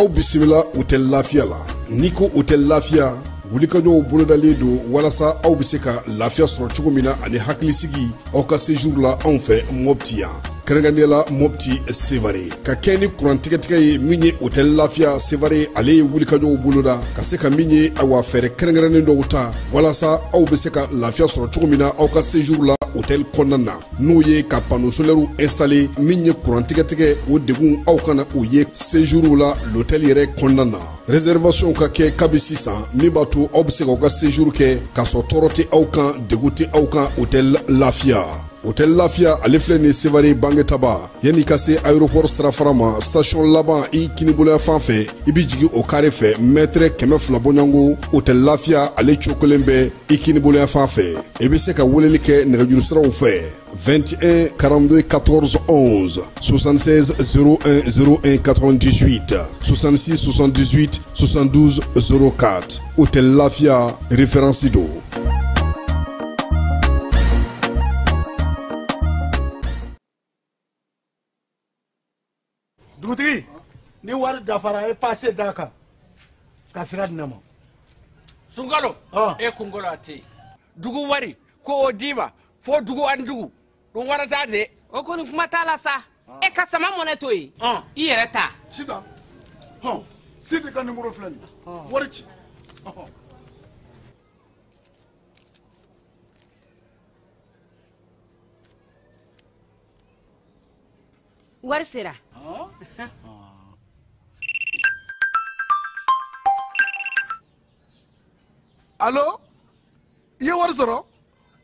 Aw bisimila Hôtel Lafiya la. N'i ko Hôtel Lafiya, wulikajɔw bolodalen don walasa aw bɛ se ka lafiya sɔrɔ cogo min na ani hakilisigi aw ka séjour la anw fɛ Mopti yan, kɛrɛnkɛrɛnnenya la Mopti Sevare. Ka kɛ ni kuran tigɛtigɛ ye min ye Hôtel Lafiya Sevare, ale ye wulikajɔw boloda ka se ka min ye awa fɛɛrɛ kɛrɛnkɛrɛnnen dɔw ta walasa aw bɛ se ka lafiya sɔrɔ cogo min na aw ka séjour la hôtel kɔnɔna na, n'o ye ka panneau solaire installé min ye kuran tigɛtigɛ o degun aw kana o ye séjour la l'hôtel yɛrɛ kɔnɔna na. Réservation ka kɛ kabi sisan min b'a to aw bɛ se k'aw ka séjour kɛ k'a sɔrɔ tɔɔrɔ tɛ aw kan, degun tɛ aw kan Hôtel Lafiya. Hôtel Lafiya ale filɛ nin Sevare Bangetaba, yanni ka se aéroport sirafara ma, station laban i kiniboloya fan fɛ, i bɛ jigin o carré fɛ mètre 200 bɔɲɔgɔnko. Hôtel Lafiya ale cokolen bɛ i kiniboloya fan fɛ. I bɛ se ka weleli kɛ nɛgɛjuru siraw fɛ: 21 42 14 11, 76 01 01 98, 66 78 72 04. Hôtel Lafia, référence do. Dugutigi, ni wari dafara, e passe d'a kan ka sira di ne ma. Sunkalo, e kunkolo a tɛ yen. Dugu wari ko o d'i ma fo dugu ani dugu dun wara t'a de. O kɔni kuma t'a la sa. E ka sama mɔnɛ to yen, i yɛrɛ ta. Sitan hɔn, Sidi ka numéro filɛ nin ye, wari ci. Wari sera. Allo, i ye wari sɔrɔ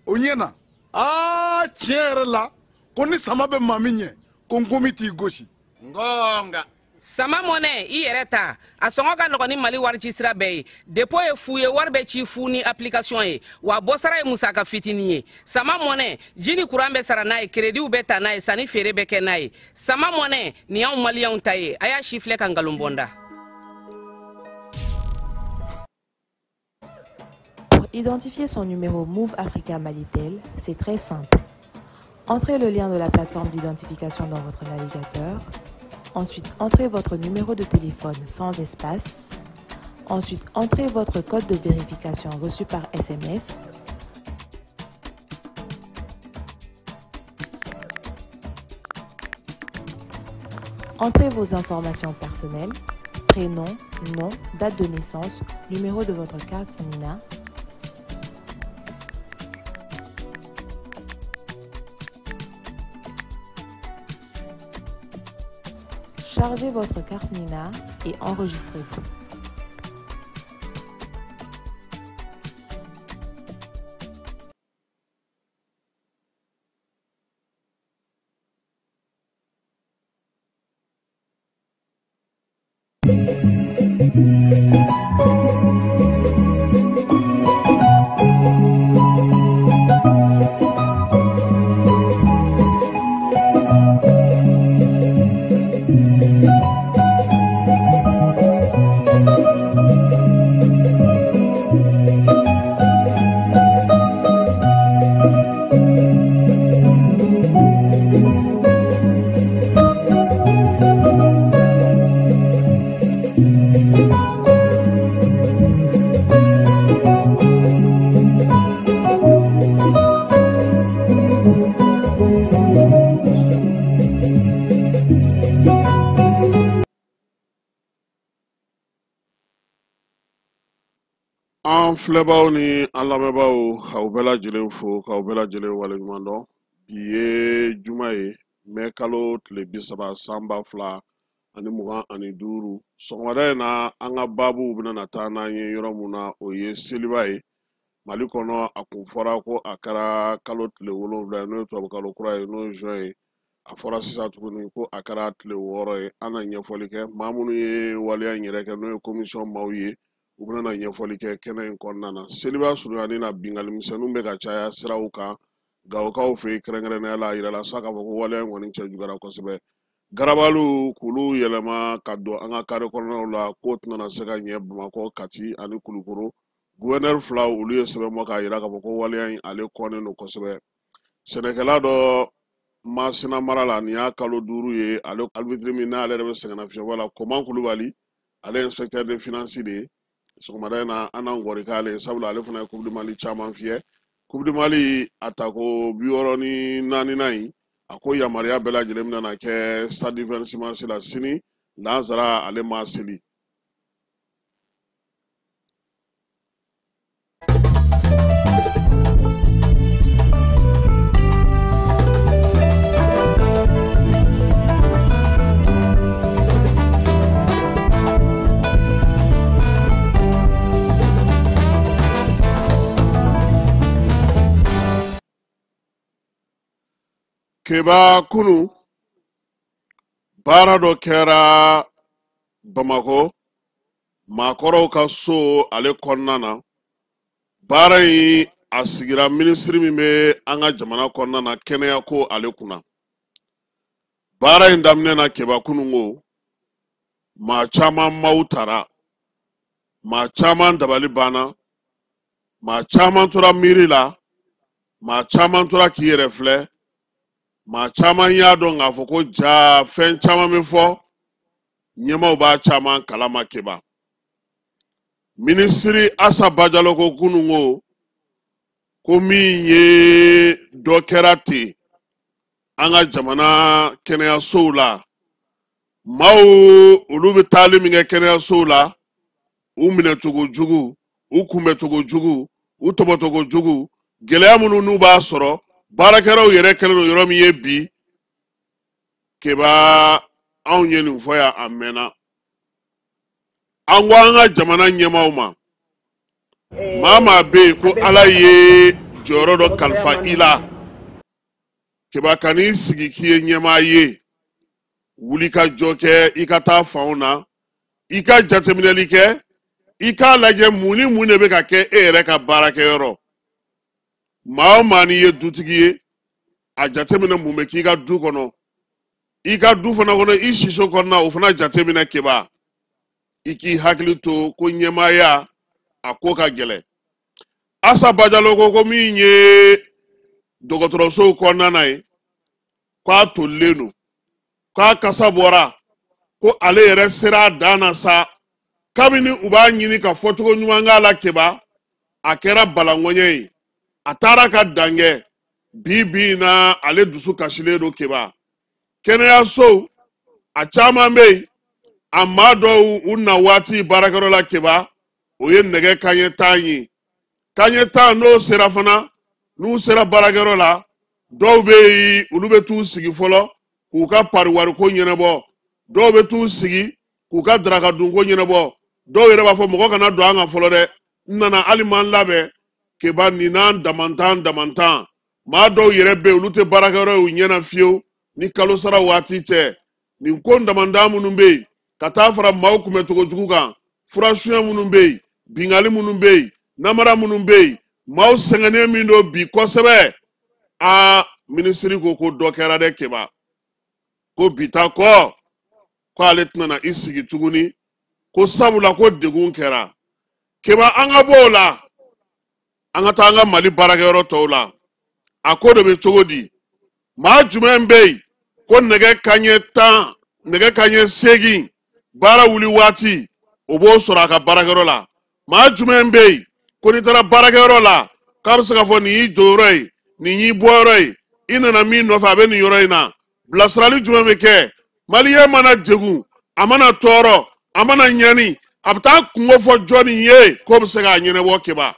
o ɲɛ na. Aa, tiɲɛ yɛrɛ la, ko ni sama bɛ maa min ɲɛ, ko nkomi t'i gosi. Ngonga. Sama mɔnɛ, i yɛrɛ ta, a sɔngɔ ka nɔgɔn ni Mali wari ci sira bɛɛ ye. Dépôt ye fu ye, wari bɛ ci fu ni application ye, wa bɔsara ye musaka fitinin ye. Sama mɔnɛ, ji ni kuran bɛ sara n'a ye, crédit bɛ ta n'a ye, sanni feere bɛ kɛ n'a ye. Sama mɔnɛ nin y'anw maliyɛnw ta ye. A y'a si filɛ ka nkalon bɔ n da. Pour identifier son numéro Moov Africa Malitel, c'est très simple. Entrez le lien de la plateforme d'identification dans votre navigateur. Ensuite, entrez votre numéro de téléphone sans espace. Ensuite, entrez votre code de vérification reçu par SMS. Entrez vos informations personnelles, prénom, nom, date de naissance, numéro de votre carte NINA. Chargez votre carte NINA et enregistrez-vous. An filɛbaw ni an lamɛnbaaw, k'aw bɛɛ lajɛlen fo, k'aw bɛɛ lajɛlen waleɲuman dɔn. Bi ye juma ye, mɛ kalo tile 30 san 2025. Sɔgɔmada in na, an ka baabuw bɛna na taa n'an ye yɔrɔ mun na, o ye seliba ye Mali kɔnɔ. A kun fɔra ko a kɛra kalo tile 7 ye, n'o ye tubabukalo kura ye, n'o ye juin ye. A fɔra sisan tuguni ko a kɛra tile 6 ye. An na ɲɛfɔli kɛ maa minnu ye waleya in yɛrɛ kɛ, n'o ye commission maaw ye, u bɛna na ɲɛfɔli kɛ kɛnɛ in kɔnɔna na. Seliba surunyani na, binkanni misɛnninw bɛ ka caya siraw kan Gawokaw fɛ yen kɛrɛnkɛrɛnnenya la. A yirala sa k'a fɔ ko waleya in kɔni cɛ juguyara kosɛbɛ. Garabaliw k'olu yɛlɛma ka don an ka kare kɔnɔnaw la, k'o tɛna se ka ɲɛ Bamakɔ, Kati ani Kulukoro. Gouverneur filaw, olu ye sɛbɛn bɔ k'a yira k'a fɔ ko waleya in ale kɔnnen don kosɛbɛ. Sɛnɛkɛla dɔ Masina mara la, nin y'a kalo 5 ye, ale arbitre min n'ale yɛrɛ bɛ sɛgɛnnafiɲɛbɔ la, Koman Kulubali, ale inspecteur de finance de ye. Sɔgɔmada in na, an n'an gɔri k'ale ye, sabula ale fana ye Coupe du Mali caman fiyɛ. Coupe du Mali a tako 64nan in, a ko yamaruya bɛɛ lajɛlen bɛna na kɛ stade du 26 mars la sini lansara, ale ma seli. Keba, kunu baara dɔ kɛra Bamakɔ maakɔrɔw ka so ale kɔnɔna na. Baara in a sigira minisiri min bɛ an ka jamana kɔnɔna na kɛnɛya ko ale kunna. Baara in daminɛ na, Keba, kunun ko maa caman maaw tara, maa caman dabali banna, maa caman tora miiri la, maa caman tora k'i yɛrɛ filɛ, maa caman y'a dɔn k'a fɔ ko ja fɛn caman bɛ fɔ, ɲɛmaaw b'a caman kalama. Keba, minisiri Asa Bajalo ko kunun ko min ye dɔ kɛra ten an ka jamana kɛnɛyasow la, maaw olu bɛ taali min kɛ kɛnɛyasow la, u minɛcogo jugu, u kunbɛcogo jugu, u tɔbɔtɔgo jugu, gɛlɛya minnu n'u b'a sɔrɔ baarakɛlaw yɛrɛ kɛlen don yɔrɔ min ye bi. Keba, anw ye nin fɔ yan a mɛnna. An ko an ka jamana ɲɛmaaw ma, maa maa bɛ yen ko Ala ye jɔyɔrɔ dɔ kalifa i la, Keba, kan'i sigi k'i ye ɲɛmaa ye. Wuli ka jɔ kɛ, i ka taa fanw na, i ka jateminɛli kɛ, i k'a lajɛ mun ni mun de bɛ ka kɛ e yɛrɛ ka baarakɛyɔrɔ. Maa o maa n'i ye dutigi ye, a jateminɛ mun bɛ k'i ka du kɔnɔ, i ka du fana kɔnɔ, i siso kɔnɔna, o fana jateminɛ. Keba, i k'i hakili to ko ɲɛmaaya a ko ka gɛlɛn. Asa Bajalo ko min ye dɔgɔtɔrɔsow kɔnɔna na ye, k'a tolilen don, k'a kasa bɔra, ko ale yɛrɛ sera a dan na sa. Kabini u b'a ɲini ka fɔcogo ɲuman k'a la, Keba, a kɛra balankɔɲɛ ye, a taara ka dan kɛ. Bi bi in na, ale dusu kasilen don. Keba, kɛnɛyasow a caman bɛ yen, a maa dɔw u na waati baarakɛyɔrɔ la, Keba, o ye nɛgɛ kanɲɛ 10 ye. Kanɲɛ 10 n'o sera fana, n'u sera baarakɛyɔrɔ la, dɔw bɛ yen, olu bɛ t'u sigi fɔlɔ k'u ka pari wariko ɲɛnabɔ, dɔw bɛ t'u sigi k'u ka daraka dunko ɲɛnabɔ, dɔw yɛrɛ b'a fɔ mɔgɔ kana don an kan fɔlɔ dɛ, n nana hali m'an labɛn. Keba, nin n'an damantan damantan, maa dɔw yɛrɛ bɛ yen, olu tɛ baarakɛyɔrɔ ye u ɲɛna fiyewu ni kalo sara waati cɛ. Nin ko damantan minnu bɛ yen, ka taa fara maaw kunbɛcogo jugu kan, furasuɲɛ minnu bɛ yen, binkanni minnu bɛ yen, namara minnu bɛ yen, maaw sɛgɛnnen min don bi kosɛbɛ. Aa, minisiri ko dɔ kɛra dɛ. Keba ko bi ta kɔ, ko ale tɛna na i sigi tuguni, ko sabula ko degun kɛra. Keba, an ka bɔ o la, an ka taa an ka Mali baarakɛyɔrɔ tɔw la. A ko de bɛ cogo di? Maa jumɛn bɛ yen ko nɛgɛ kanɲɛ 10, nɛgɛ kanɲɛ 8 baara wuli waati, o b'o sɔrɔ a ka baarakɛyɔrɔ la? Maa jumɛn bɛ yen ko n'i taara baarakɛyɔrɔ la, k'a bɛ se k'a fɔ nin y'i donyɔrɔ ye, nin y'i bɔyɔrɔ ye, i nana min nɔfɛ a bɛ nin yɔrɔ in na? Bilasirali jumɛn bɛ kɛ? Maliyɛn mana degun, a mana tɔɔrɔ, a mana ɲani, A bɛ taa kungo fɔ jɔnni ye k'o bɛ se k'a ɲɛnabɔ Keba?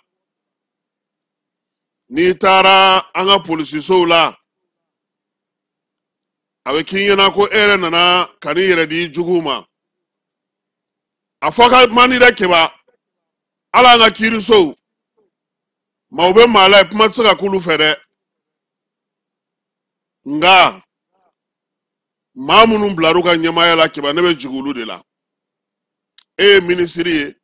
N'i taara an ka polisisow la, a bɛ k'i ɲɛna ko e yɛrɛ nana ka n'i yɛrɛ di juguw ma. A fɔ ka man di dɛ Keba. Ala an ka kiirisow, maaw bɛ maa la yen, kuma tɛ se ka k'olu fɛ dɛ. Nka maa minnu bilar'u ka ɲɛmaaya la Keba, ne bɛ jigin olu de la. E ye minisiri ye,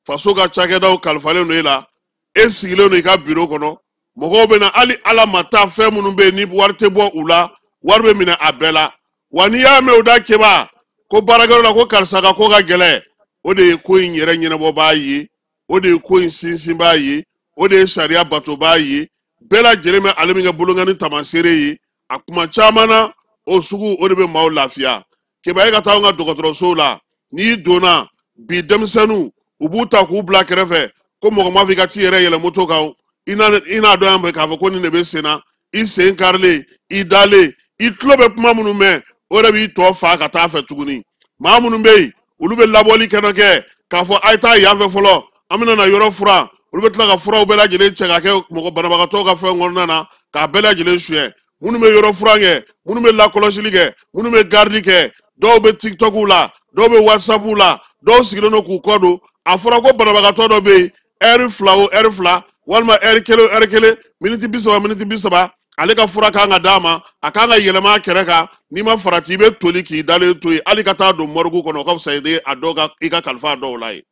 faso ka cakɛdaw kalifalen don e la, e sigilen don i ka biro kɔnɔ, mɔgɔw bɛ na hali ala ma taa fɛn minnu bɛ yen ni wari tɛ bɔ u la, wari bɛ minɛ a bɛɛ la. Wa n'i y'a mɛn o da Keba ko baarakɛyɔrɔ la ko karisa ka ko ka gɛlɛn, o de ye ko in yɛrɛ ɲɛnabɔbaa ye, o de ye ko in sinsinbaa ye, o de ye sariya batobaa ye. Bɛɛ lajɛlen bɛ ale min kɛ bolonkani taamasere ye, a kuma caman na o sugu o de bɛ maaw lafiya. Keba, e ka taa anw ka dɔgɔtɔrɔsow la, n'i donna bi denmisɛnninw u b'u ta k'u bila kɛrɛfɛ ko mɔgɔ m'a fɔ i ka t'i yɛrɛ yɛlɛ moto kan, i n'a dɔn yan k'a fɔ ko nin de bɛ sen na, i sen karilen, i dalen, i tulo bɛ kuma minnu mɛn, o yɛrɛ b'i tɔ fa ka taa fɛ tuguni. Maa minnu bɛ yen, olu bɛ labɔli kɛnɛ kɛ k'a fɔ a ye taa yan fɛ fɔlɔ, an bɛna na yɔrɔ furan, olu bɛ tila ka furaw bɛɛ lajɛlen cɛ ka kɛ mɔgɔ banabagatɔw ka fɛn kɔnɔna na k'a bɛɛ lajɛlen suɲɛ. Minnu bɛ yɔrɔ furan kɛ, minnu bɛ lakɔlɔsili kɛ, minnu bɛ garidi kɛ, dɔw bɛ tiktok la, dɔw bɛ whatsapp la, dɔw sigilen don k'u kɔ don. A fɔra ko banabagatɔ dɔ bɛ yen, ɛri 2 o ɛri 2 walima ɛri 1 o ɛri 1, miniti 30 miniti 30, ale ka fura kan ka d'a ma, a kan ka yɛlɛma a kɛrɛ kan. N'i ma farati, i bɛ toli k'i dalen to yen, hali ka taa don mɔrigu kɔnɔ, o ka fisa a dɔw ka i ka kalifa a dɔw la yen.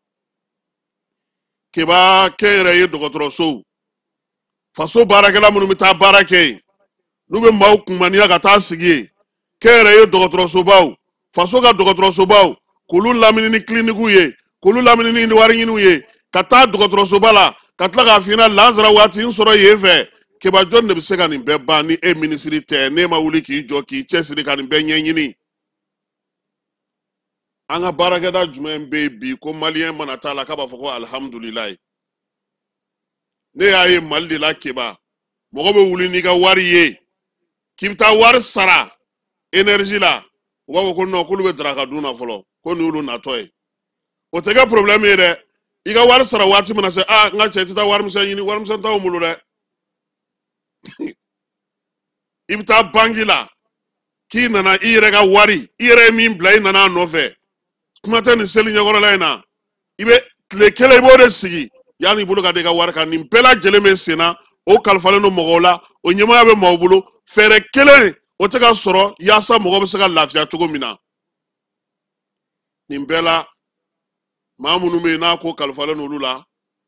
Keba, kɛnyɛrɛye dɔgɔtɔrɔsow, faso baarakɛla minnu bɛ taa baara kɛ yen, n'u bɛ maaw kunmaniya ka taa sigi yen, kɛnyɛrɛye dɔgɔtɔrɔsobaw, faso ka dɔgɔtɔrɔsobaw, k'olu lamini ni kilinikiw ye, k'olu lamini ni wari ɲiniw ye, ka taa dɔgɔtɔrɔsoba la, ka tila k'a f'i ɲɛna lansara waati n sɔrɔ yen fɛ. Keba, jɔn de bɛ se ka nin bɛɛ ban ni e minisiri tɛ, n'e ma wuli k'i jɔ k'i cɛsiri ka nin bɛɛ ɲɛɲini? An ka baarakɛda jumɛn bɛ yen bi ko maliyɛn mana taa la k'a b'a fɔ ko alihamudulilayi? Ne y'a ye Mali de la Keba, mɔgɔ bɛ wuli n'i ka wari ye k'i bɛ taa wari sara énergie la, u b'a fɔ ko non, k'olu bɛ daraka dun na fɔlɔ, ko nin y'olu natɔ ye. O tɛ kɛ problème ye dɛ, i ka wari sara waati mana se, a n ka cɛ, i tɛ taa warimisɛn ɲini, warimisɛn t'anw bolo dɛ. I bɛ taa banki la k'i nana i yɛrɛ ka wari, i yɛrɛ ye min bila i nana a nɔfɛ, kuma tɛ nin seli ɲɛkɔrɔla in na, i bɛ tile kelen i b'o de sigi yanni i bolo ka da i ka wari kan. Nin bɛɛ lajɛlen bɛ sen na, o kalifalen don mɔgɔw la, o ɲɛmaaya bɛ maaw bolo, fɛɛrɛ kelen o tɛ ka sɔrɔ yaasa mɔgɔ bɛ se ka lafiya cogo min na. Nin bɛɛ la, maa minnu bɛ yen n'a ko kalifalen don olu la,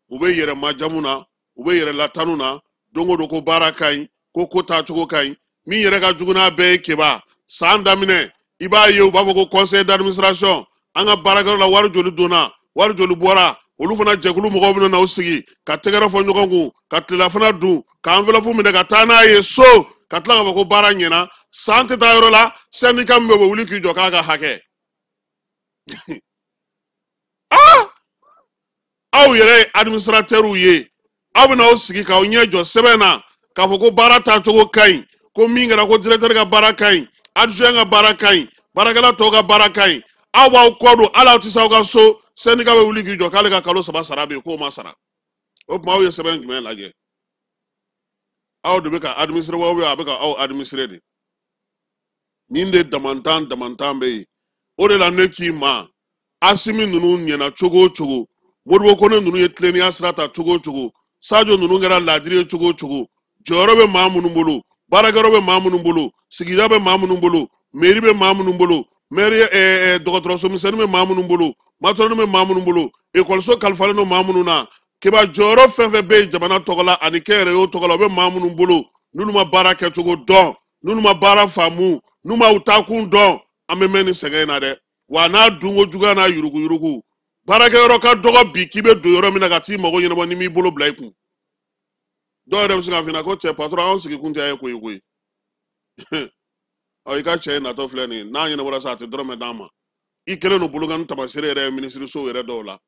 u bɛ yɛrɛ majamu na, u bɛ yɛrɛ latanu na, don o don ko baara ka ɲi, ko ko taacogo ka ɲi. Min yɛrɛ ka jugu n'a bɛɛ ye Keba, san daminɛ i b'a ye u b'a fɔ ko conseil d'administration, an ka baarakɛyɔrɔ la wari joli donna, wari joli bɔra, olu fana jɛkulu mɔgɔw bɛna na u sigi ka tɛgɛrɛ fɔ ɲɔgɔn kun, ka tilelafana dun, ka enveloppe minɛ ka taa n'a ye so, ka tila k'a fɔ ko baara ɲɛna. San tɛ taa yɔrɔ la, syndicat min bɛ yen, o bɛ wuli k'i jɔ k'a ka hakɛ. Ah! Aw yɛrɛ ye administrateurs ye, aw bɛna aw sigi k'aw ɲɛ jɔ sɛbɛn na k'a fɔ ko baara taacogo ka ɲi, ko min kɛra ko directeur ka baara ka ɲi, adjoint ka baara ka ɲi, baarakɛla tɔw ka baara ka ɲi. Aw b'aw kɔ don, hali aw tɛ se aw ka so, syndicat bɛ wuli k'i jɔ k'ale ka kalo 3 sara bɛ yen k'o ma sara. O tuma aw ye sɛbɛn jumɛn lajɛ? Aw de bɛ ka administrer wa, a bɛ ka aw administrer de? Nin de damantan damantan bɛ yen. O de la ne k'i ma, Asimi ninnu ɲɛna cogo o cogo, Modibo Kone ninnu ye tilennenya sira ta cogo o cogo, Sajo ninnu kɛra laadiri ye cogo o cogo, jɔyɔrɔ bɛ maa minnu bolo, baarakɛyɔrɔ bɛ maa minnu bolo, sigida bɛ maa minnu bolo, mairie bɛ maa minnu bolo, maire dɔgɔtɔrɔso misɛnnin bɛ maa minnu bolo, matɔrɔni bɛ maa minnu bolo, ekɔliso kalifalen don maa minnu na, Keba, jɔyɔrɔ fɛn fɛn bɛ yen jamana tɔgɔ la ani kɛnyɛrɛyew tɔgɔ la, o bɛ maa minnu bolo, n'olu ma baara kɛcogo dɔn, n'olu ma baara faamu, n'u ma u taakun dɔn, an bɛ mɛn nin sɛgɛn in na dɛ. Wa n'a dunko juguya n'a yuruguyurugu, baarakɛyɔrɔ ka dɔgɔ bi k'i bɛ don yɔrɔ min na ka t'i mago ɲɛnabɔ n'i m'i bolo bila i kun. Dɔw yɛrɛ bɛ se k'a f'i ɲɛna ko cɛ patron, anw sigi kun tɛ a ye koyi koyi. Ɔ, i ka cɛ in natɔ filɛ nin ye, n'a ɲɛnabɔra sa, a tɛ dɔrɔmɛ d'an ma. I kɛlen don bolonkani tamasere yɛrɛ ye minisirisow yɛrɛ dɔw la.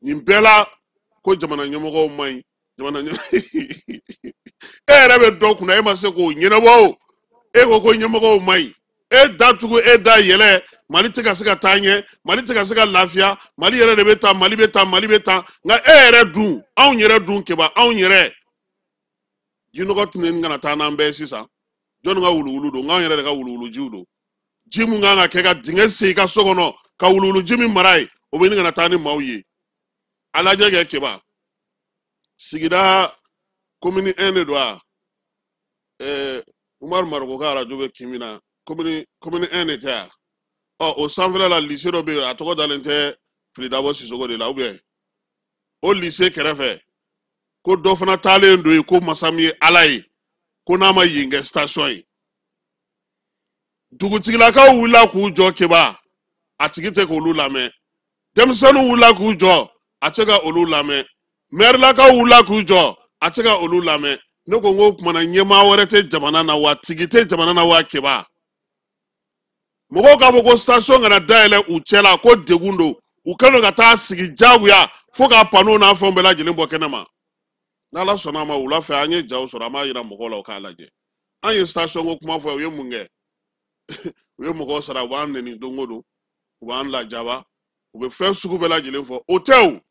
Nin bɛɛ la ko jamana ɲɛmɔgɔw man ɲi, jamana ɲɛ e yɛrɛ bɛ dɔ kunna, e ma se k'o ɲɛnabɔ o. E ko ko ɲɛmɔgɔw man ɲi, e da tugu, e da yɛlɛ, Mali tɛ ka se ka taa ɲɛ, Mali tɛ ka se ka lafiya, Mali yɛrɛ de bɛ taa, Mali bɛ taa, Mali bɛ taa. Nka e yɛrɛ dun, anw yɛrɛ dun Keba, anw yɛrɛ jinɔgɔ tɛna kana taa n'an bɛɛ ye sisan. Jɔnni ka wuluwulu don? Nka anw yɛrɛ de ka wuluwulujiw don. Ji mun kan ka kɛ ka dingɛ sen i ka so kɔnɔ ka wuluwuluji min mara yen, o bɛ ɲini ka na taa ni maaw ye. A lajɛ kɛ Keba, sigida commune 1 de don wa? Umaru Mariko ka arajo bɛ kin min na, commune 1 de tɛ wa? Ɔ, o sanfɛla la lycée dɔ bɛ yen, a tɔgɔ dalen tɛ Fili Dabo Sisoko de la, ou bien o lycée kɛrɛfɛ ko dɔ fana taalen don yen, ko masa min ye Ala ye, ko n'a ma yen kɛ station ye. Dugutigilakaw wulila k'u jɔ Keba, a tigi tɛ k'olu lamɛn. Denmisɛnninw wulila k'u jɔ, a tɛ ka olu lamɛn. Mɛrilakaw wulila k'u jɔ, a tɛ ka olu lamɛn. Ne ko n ko o tuma na ɲɛmaa wɛrɛ tɛ jamana na wa, tigi tɛ jamana na wa Keba? Mɔgɔw k'a fɔ ko station kana dayɛlɛ u cɛ la, ko degun don, u kɛlen don ka taa sigi diyagoya fo ka panneau n'a fɛnw bɛɛ lajɛlen bɔ kɛnɛ ma. N'Ala sɔnna a ma, wula fɛ an ye jaw sɔrɔ, an b'a yira mɔgɔw la u k'a lajɛ. An ye station ko kuma fɔ, u ye mun kɛ? U ye mɔgɔw sara, u b'an nɛni don o don, u b'an lajaba, u bɛ fɛn sugu bɛɛ lajɛlen fɔ. O tɛ o,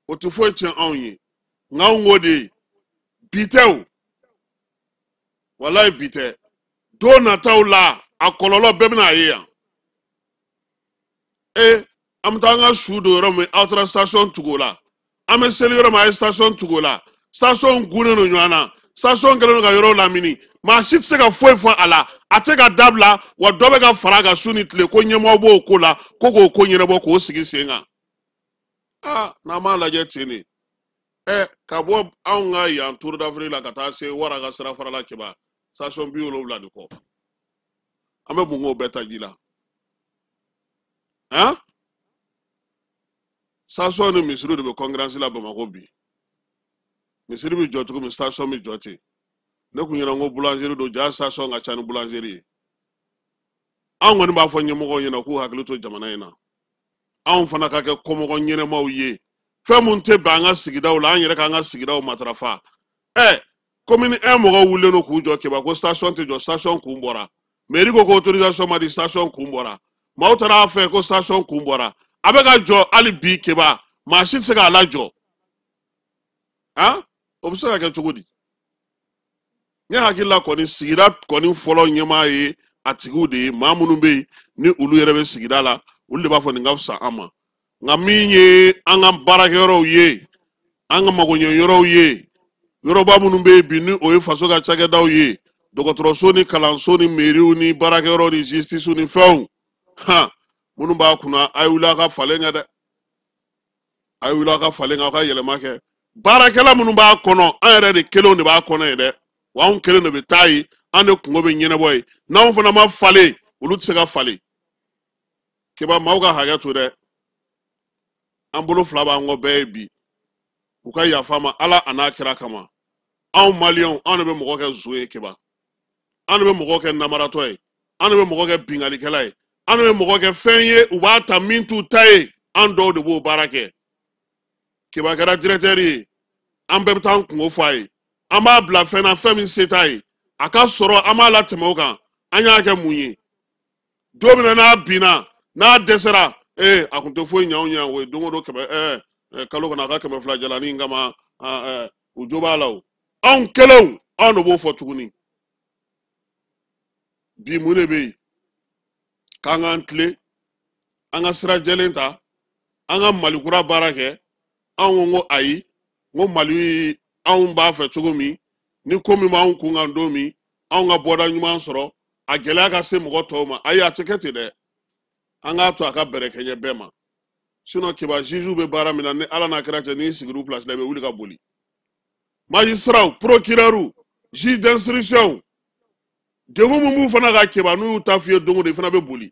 o tɛ foyi tiɲɛ anw ye. Nka anw k'o de ye, bi tɛ o, walayi bi tɛ. Don nataw la a kɔlɔlɔ bɛɛ bɛna a ye yan. An bɛ taa an ka su don yɔrɔ min, aw taara station tugu o la. An bɛ seli yɔrɔ min, a ye station tugu o la. Station gunnen don ɲɔgɔn na, station kɛlen don ka yɔrɔw lamini, maa si tɛ se ka foyi fɔ a la, a tɛ ka dabila, wa dɔ bɛ ka fara a kan su ni tile, ko ɲɛmɔgɔ b'o ko la, ko k'o ko ɲɛnabɔ k'o sigi sen kan. Aa, n'an m'a lajɛ ten de, ka bɔ anw ka yan Tour d'Afrique la ka taa se Wara ka sira fara la Keba, station 70 de kɔ. An bɛ mun k'o bɛɛ ta ji la? Han? Station ni misiriw de bɛ concurrence la Bamakɔ bi. Misiri bɛ jɔ cogo min, station bɛ jɔ ten. Ne kun ɲɛna ko boulangerie don, ja station ka ca ni boulangerie ye. Anw kɔni b'a fɔ ɲɛmɔgɔw ɲɛna k'u hakili to jamana in na. Anw fana ka kɛ kɔmɔgɔ ɲɛnɛmaw ye. Fɛn mun tɛ bɛn an ka sigidaw la, an yɛrɛ k'an ka sigidaw matarafa. Commune 1 mɔgɔw wulilen don k'u jɔ Keba, ko station tɛ jɔ, station kun bɔra. Mairie ko ko autorisation ma di, station kun bɔra. Maaw taara a fɛ ko station kun bɔra. A bɛ ka jɔ hali bi Keba, maa si tɛ se k'a lajɔ. Han? O bɛ se ka kɛ cogo di? Ne hakili la kɔni, sigida kɔni fɔlɔ ɲɛmaa ye a tigiw de ye, maa minnu bɛ yen ni olu yɛrɛ bɛ sigida la, olu de b'a fɔ nin ka fisa an ma. Nka min ye an ka baarakɛyɔrɔw ye, an ka magoɲɛyɔrɔw ye, yɔrɔba minnu bɛ yen bi ni o ye faso ka cakɛdaw ye, dɔgɔtɔrɔso ni kalanso ni meriw ni baarakɛyɔrɔ ni justice ni fɛnw, han, minnu b'a kunna, a ye wuli a ka falen kɛ dɛ, a ye wuli a ka falen kɛ, aw ka yɛlɛma kɛ. Baarakɛla minnu b'a kɔnɔ, an yɛrɛ de kelenw de b'a kɔnɔ yen dɛ, wa anw kelen de bɛ taa yen, an de kungo bɛ ɲɛnabɔ yen. N'anw fana ma falen, olu tɛ se ka falen. Keba, maaw ka hakɛ to dɛ, an bolo fila b'an kɔ bɛɛ ye bi. U ka yafa ma Ala a n'a kira kama. Anw maliyɛnw, anw de bɛ mɔgɔ kɛ zon ye Keba, anw de bɛ mɔgɔ kɛ namaratɔ ye, anw de bɛ mɔgɔ kɛ binkalikɛla ye, anw de bɛ mɔgɔ kɛ fɛn ye u b'a ta min t'u ta ye, an dɔw de b'o baara kɛ. Keba kɛra directeur ye, an bɛɛ bɛ taa an kungo fɔ a ye, an b'a bila fɛn na fɛn min se t'a ye, a ka sɔrɔ an b'a latɛmɛ o kan. An y'a kɛ mun ye? Don min na n'a binna, n'a dɛsɛra, a kun tɛ foyi ɲɛ anw ye, o ye don o don kɛmɛ, kalo kɔnɔ a ka 200 jalani in kama, u jo b'a la o. Anw kelenw, anw de b'o fɔ tuguni. Bi mun de bɛ yen? K'an k'an tilen, an ka sira jɛlen ta, an ka Mali kura baara kɛ. Anw ko ayi, n ko Mali anw b'a fɛ cogo min, ni ko min b'anw kun kan don min, anw ka bɔda ɲuman sɔrɔ, a gɛlɛya ka se mɔgɔ tɔw ma. Ayi, a tɛ kɛ ten dɛ, an k'a to a ka bɛrɛ kɛɲɛ bɛɛ ma. Sinon Keba, juge bɛ baara min na, ni Ala n'a kira cɛ, n'i sigir'u place la, i bɛ wuli ka boli. Magistrat, procureur, juge d'instruction, degun min b'u fana ka Keba, n'u y'u ta f'i ye don o don, i fana bɛ boli.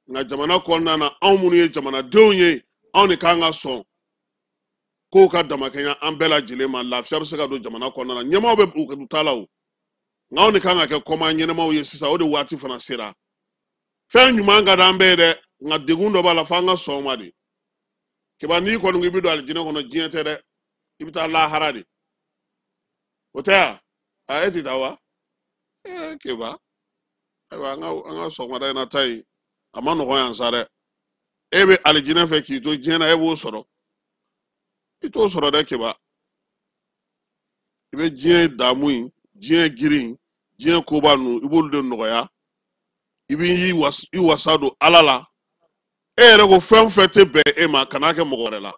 Nka jamana kɔnɔna na, anw minnu ye jamanadenw ye, anw de kan ka sɔn kow ka damakɛɲɛ an bɛɛ lajɛlen ma. Lafiya bɛ se ka don jamana kɔnɔna na. Ɲɛmaaw bɛ u ta la o, nka anw de kan ka kɛ kɔmaa ɲɛnɛmaw ye sisan. O de waati fana sera. Fɛn ɲuman ka d'an bɛɛ ye dɛ, nka degun dɔ b'a la, f'an ka sɔn o ma de. Keba, n'i kɔni ko i bɛ don alijinɛ kɔnɔ, diɲɛ tɛ dɛ, i bɛ taa lahara de. O tɛ yan? A, e tɛ taa wa? Keba, Ayiwa, an ka sɔgɔmada in na ta in a ma nɔgɔn yan sa dɛ. E bɛ alijinɛ fɛ k'i to diɲɛ na, e b'o sɔrɔ, i t'o sɔrɔ dɛ Keba. I bɛ diɲɛ damu in, diɲɛ girin, diɲɛ koba ninnu, i b'olu de nɔgɔya. I b'i wasa don Ala la. E yɛrɛ ko fɛn o fɛn tɛ bɛn e ma, kan'a kɛ mɔgɔ wɛrɛ la.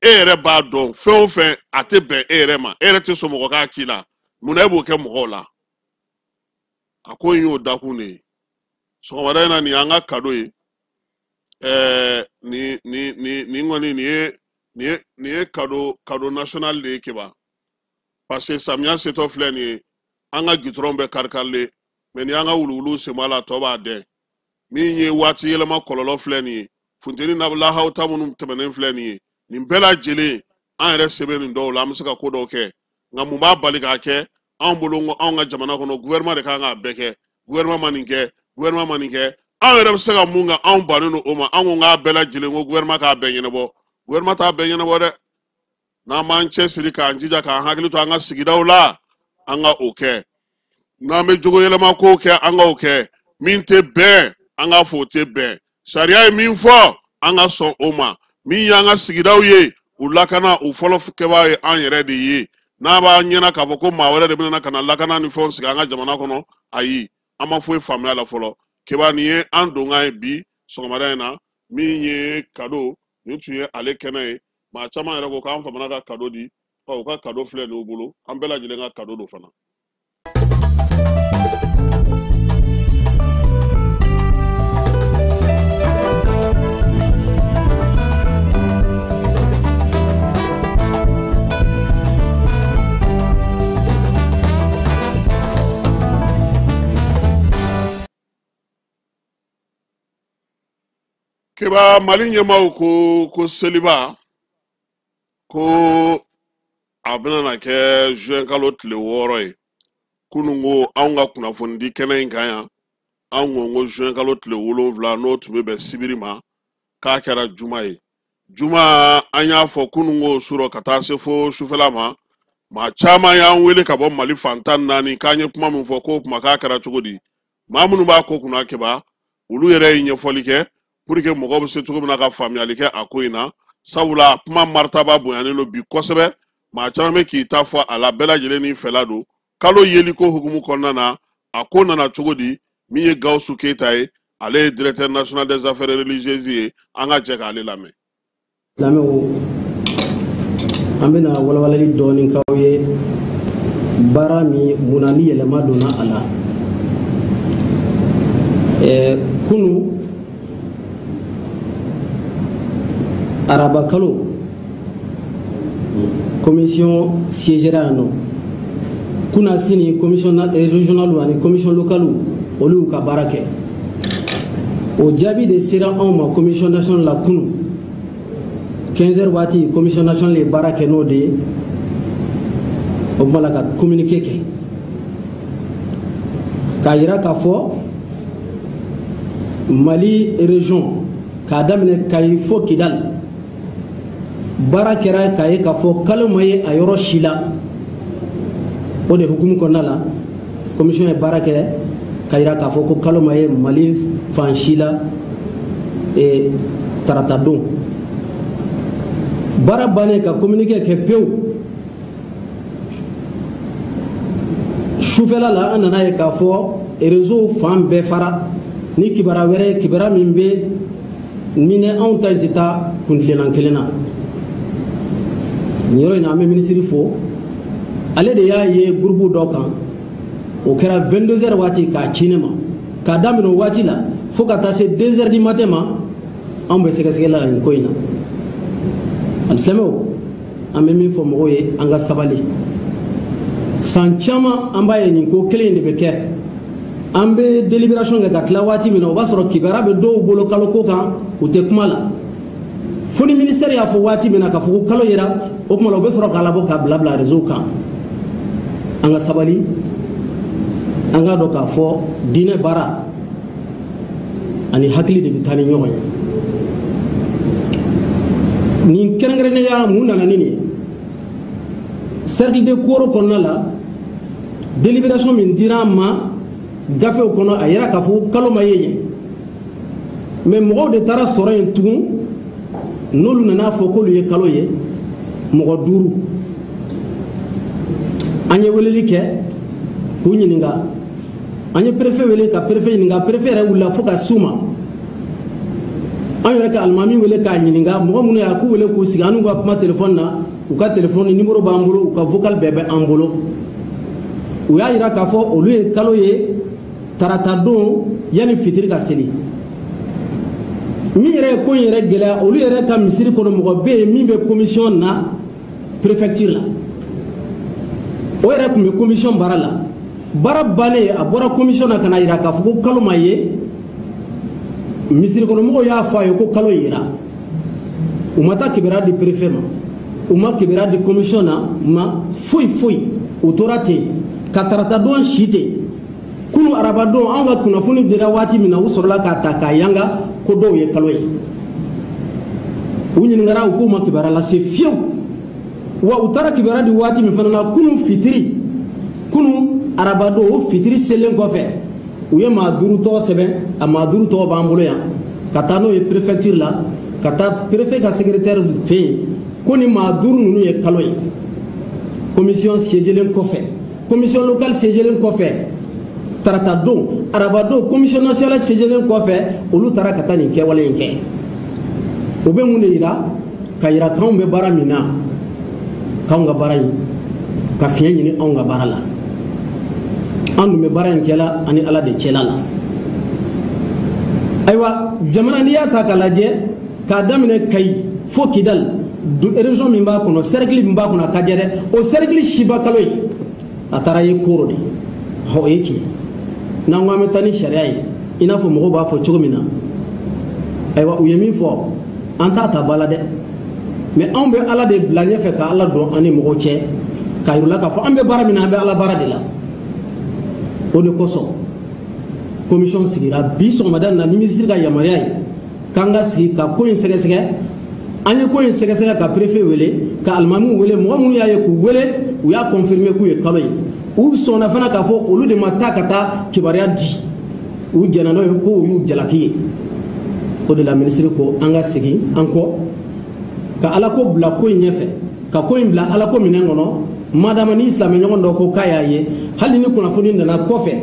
E yɛrɛ b'a dɔn fɛn o fɛn a tɛ bɛn e yɛrɛ ma, e yɛrɛ tɛ sɔn mɔgɔ k'a k'i la, munna e b'o kɛ mɔgɔw la? A ko in y'o dakun de ye. Sɔgɔmada in na, nin y'an ka kado ye. Nin kɔni nin ye cadeau national de ye Keba. Parce que samiya setɔ filɛ nin ye, an ka gitɔrɔn bɛɛ kari-karilen, mɛ ni an ka wuluwuluw sen b'a la, tɔ b'a dɛn. Min ye waati yɛlɛma kɔlɔlɔ filɛ nin ye, funteni na lahaw ta minnu tɛmɛnen filɛ nin ye, nin bɛɛ lajɛlen an yɛrɛ se bɛ nin dɔw la, an bɛ se ka ko dɔw kɛ. Nka mun b'a bali k'a kɛ? Anw bolo ko anw ka jamana kɔnɔ, gouvernement de kan k'a bɛɛ kɛ. Gouvernement ma nin kɛ, gouvernement ma nin kɛ. Anw yɛrɛ bɛ se ka mun kɛ, anw bannen don o ma. Anw ko k'a bɛɛ lajɛlen ko gouvernement k'a bɛɛ ɲɛnabɔ. Gouvernement t'a bɛɛ ɲɛnabɔ dɛ. N'an b'an cɛsiri k'an jija k'an hakili to an ka sigidaw la, an ka o kɛ. N'an bɛ jogo yɛlɛma kow kɛ, an k'o kɛ. Min tɛ bɛn, an k'a fɔ o tɛ bɛn. Sariya ye min fɔ, an ka sɔn o ma. Min y'an ka sigidaw ye, u lakana, u fɔlɔ kɛbaa ye an yɛrɛ de ye. N'a b'a ɲɛna k'a fɔ ko maa wɛrɛ de bɛna ka na lakana ni fɛnw sigi an ka jamana kɔnɔ, ayi, an ma foyi faamuya la fɔlɔ. Keba, nin ye an donkan ye bi sɔgɔmada in na. Min ye kado, nin tun ye ale kɛnɛ ye. Maa caman yɛrɛ ko k'an famana ka kado di, ɔ u ka kado filɛ nin y'u bolo, an bɛɛ lajɛlen ka kado don fana. Keba, Mali ɲɛmaaw ko seliba ko a bɛna na kɛ juin kalo tile 6 ye. Kunun ko anw ka kunnafonidi kɛnɛ in kan yan, anw ko juin kalo tile 7 n'o tun bɛ bɛn sibiri ma, k'a kɛra juma ye. Juma, an y'a fɔ kunun ko surɔ ka taa se fo sufɛla ma, maa caman y'an wele ka bɔ Mali fan 14 k'an ye kuma min fɔ k'o kuma k'a kɛra cogo di. Maa minnu b'a ko kunna Keba, olu yɛrɛ ye ɲɛfɔli kɛ pour que mɔgɔw bɛ se cogo min na ka faamuyali kɛ a ko in na. Sabula kuma maritaba bonyanen don bi kosɛbɛ, maa caman bɛ k'i ta fɔ a la, bɛɛ lajɛlen n'i fɛla don. Kalo yeliko hukumu kɔnɔna na, a ko nana cogo di? Min ye Gawusu Keyita ye, ale ye directeur national des affaires religieuses ye, an ka jɛ k'ale lamɛn. Silamɛw, an bɛna walawalali dɔɔni k'aw ye baara min munna ni yɛlɛma donna a la. Kunu araba kalo commission siégera yan nɔ. Kunna sini commission régionale ani commission locale olu y'u ka baara kɛ. O jaabi de sera anw ma commission nationale la kunu 15 heures waati. Commission nationale ye baara kɛ n'o de ye, o tuma la ka communiqué kɛ k'a yira k'a fɔ Mali région k'a daminɛ Kayi fo Kidali, baara kɛra k'a ye k'a fɔ kalo ma ye a yɔrɔ si la. O de hukumu kɔnɔna la, commission ye baara kɛ k'a yira k'a fɔ ko kalo ma ye Mali fan si la tarata don. Baara bannen ka communiqué kɛ pewu, sufɛla la an nana ye k'a fɔ réseau fan bɛɛ fara ni kibaruya wɛrɛ, kibaruya min bɛ min ni anw ta in tɛ taa kuntilenna kelen na. Nin yɔrɔ in na, an bɛ minisiri fo, ale de y'a ye groupe dɔ kan, o kɛra 22 heures waati k'a ci ne ma. K'a daminɛ o waati la fo ka taa se 2 heures du matin ma, anw bɛ sɛgɛsɛgɛli la nin ko in na. Alisilamɛw, an bɛ min fɔ mɔgɔw ye, an ka sabali. San caman an b'a ye nin ko kelen in de bɛ kɛ. An bɛ délibération kɛ ka tila waati min na, o b'a sɔrɔ kibaruya bɛ dɔw bolo kalo ko kan, u tɛ kuma la. Fo ni ministère y'a fɔ waati min na k'a fɔ ko kalo yera, o tuma la u bɛ sɔrɔ k'a labɔ k'a bila bila réseau kan. An ka sabali, an k'a dɔn k'a fɔ diinɛ baara ani hakili de bɛ taa ni ɲɔgɔn ye. Nin kɛrɛnkɛrɛnnenya mun nana ni nin ye? Cercle de Koro kɔnɔna la, délibération min dira an ma Gafew kɔnɔ a yira k'a fɔ ko kalo ma ye yen, mais mɔgɔw de taara sɔrɔ yen tugun, n'olu nana fɔ k'olu ye kalo ye, mɔgɔ 5. An ye weleli kɛ k'u ɲininka, an ye préfet wele ka préfet ɲininka, préfet yɛrɛ wulila fo ka s'u ma. An yɛrɛ ka alimami wele k'a ɲininka, mɔgɔ minnu y'a k'u wele k'u sigi, an n'u ka kuma téléphone na, u ka téléphone numéro b'an bolo, u ka vocal bɛɛ bɛ an bolo. U y'a yira k'a fɔ olu ye kalo ye tarata don yanni fitiri ka seli. Min yɛrɛ ye ko in yɛrɛ gɛlɛya, olu yɛrɛ ka misiri kɔnɔ mɔgɔ bɛ yen min bɛ commission na préfecture la, o yɛrɛ tun bɛ commission baara la. Baara bannen, a bɔra commission na ka na yira k'a fɔ ko kalo ma ye. Misiri kɔnɔ mɔgɔw y'a fɔ a ye ko kalo yera. U ma taa kibaruya di préfet ma, u ma kibaruya di commission na ma, foyi foyi. U tora ten ka tarata don si ten. Kunu araba don, anw ka kunnafoni dira waati min na, u sɔrɔla k'a ta k'a yanga ko dɔw ye kalo ye. U ɲininkara, u k'u ma kibaruya lase fiyewu. Wa u taara kibaruya di waati min fana na, kunu fitiri, kunu araba don, o fitiri selen kɔfɛ, u ye maa 5 tɔgɔ sɛbɛn, a maa 5 tɔgɔ b'an bolo yan, ka taa n'o ye préfecture la, ka taa préfet ka secrétaire fɛ yen ko ni maa 5 ninnu ye kalo ye. Commission siégelen kɔfɛ, commission locale siégelen kɔfɛ, tarata don, araba don, commission nationale siégelen kɔfɛ, olu taara ka taa nin kɛwale in kɛ. O bɛ mun de yira? Ka yira k'anw bɛ baara min na, k'anw ka baara in ka fiɲɛ ɲini anw ka baara la. An dun bɛ baara in kɛla ani Ala de cɛla la. Ayiwa, jamana n'i y'a ta k'a lajɛ, k'a daminɛ Kayi fo Kidal, région min b'a kɔnɔ, cercle min b'a kɔnɔ, a ka jɛ dɛ. O cercle siba kalo ye, a taara ye Koro de. O ye tiɲɛ. N'an ko an bɛ taa ni sariya ye, i n'a fɔ mɔgɔw b'a fɔ cogo min na, ayiwa, u ye min fɔ, an t'a ta ba la dɛ. Mais anw bɛ Ala de bila ɲɛfɛ ka Ala dɔn an ni mɔgɔw cɛ, k'a yir'u la k'a fɔ an bɛ baara min na, an bɛ Ala baara de la. O de kosɔn commission sigira bi sɔgɔmada in na ni minisiri ka yamaruya ye k'an ka sigi ka ko in sɛgɛsɛgɛ. An ye ko in sɛgɛsɛgɛ ka préfet wele, ka alimamiw wele, mɔgɔ minnu y'a ye k'u wele, u y'a confirmer k'u ye kalo ye. U sɔnna fana k'a fɔ olu de ma taa ka taa kibaruya di, u jɛnna n'o ye ko u y'u jalaki ye. O de la minisiri ko an ka segin an kɔ ka Ala ko bila ko in ɲɛfɛ, ka ko in bila Ala ko minɛn kɔnɔ. Madama ni silamɛ ɲɔgɔn dɔ ko k'a y'a ye, hali ni kunnafoni nana kɔfɛ,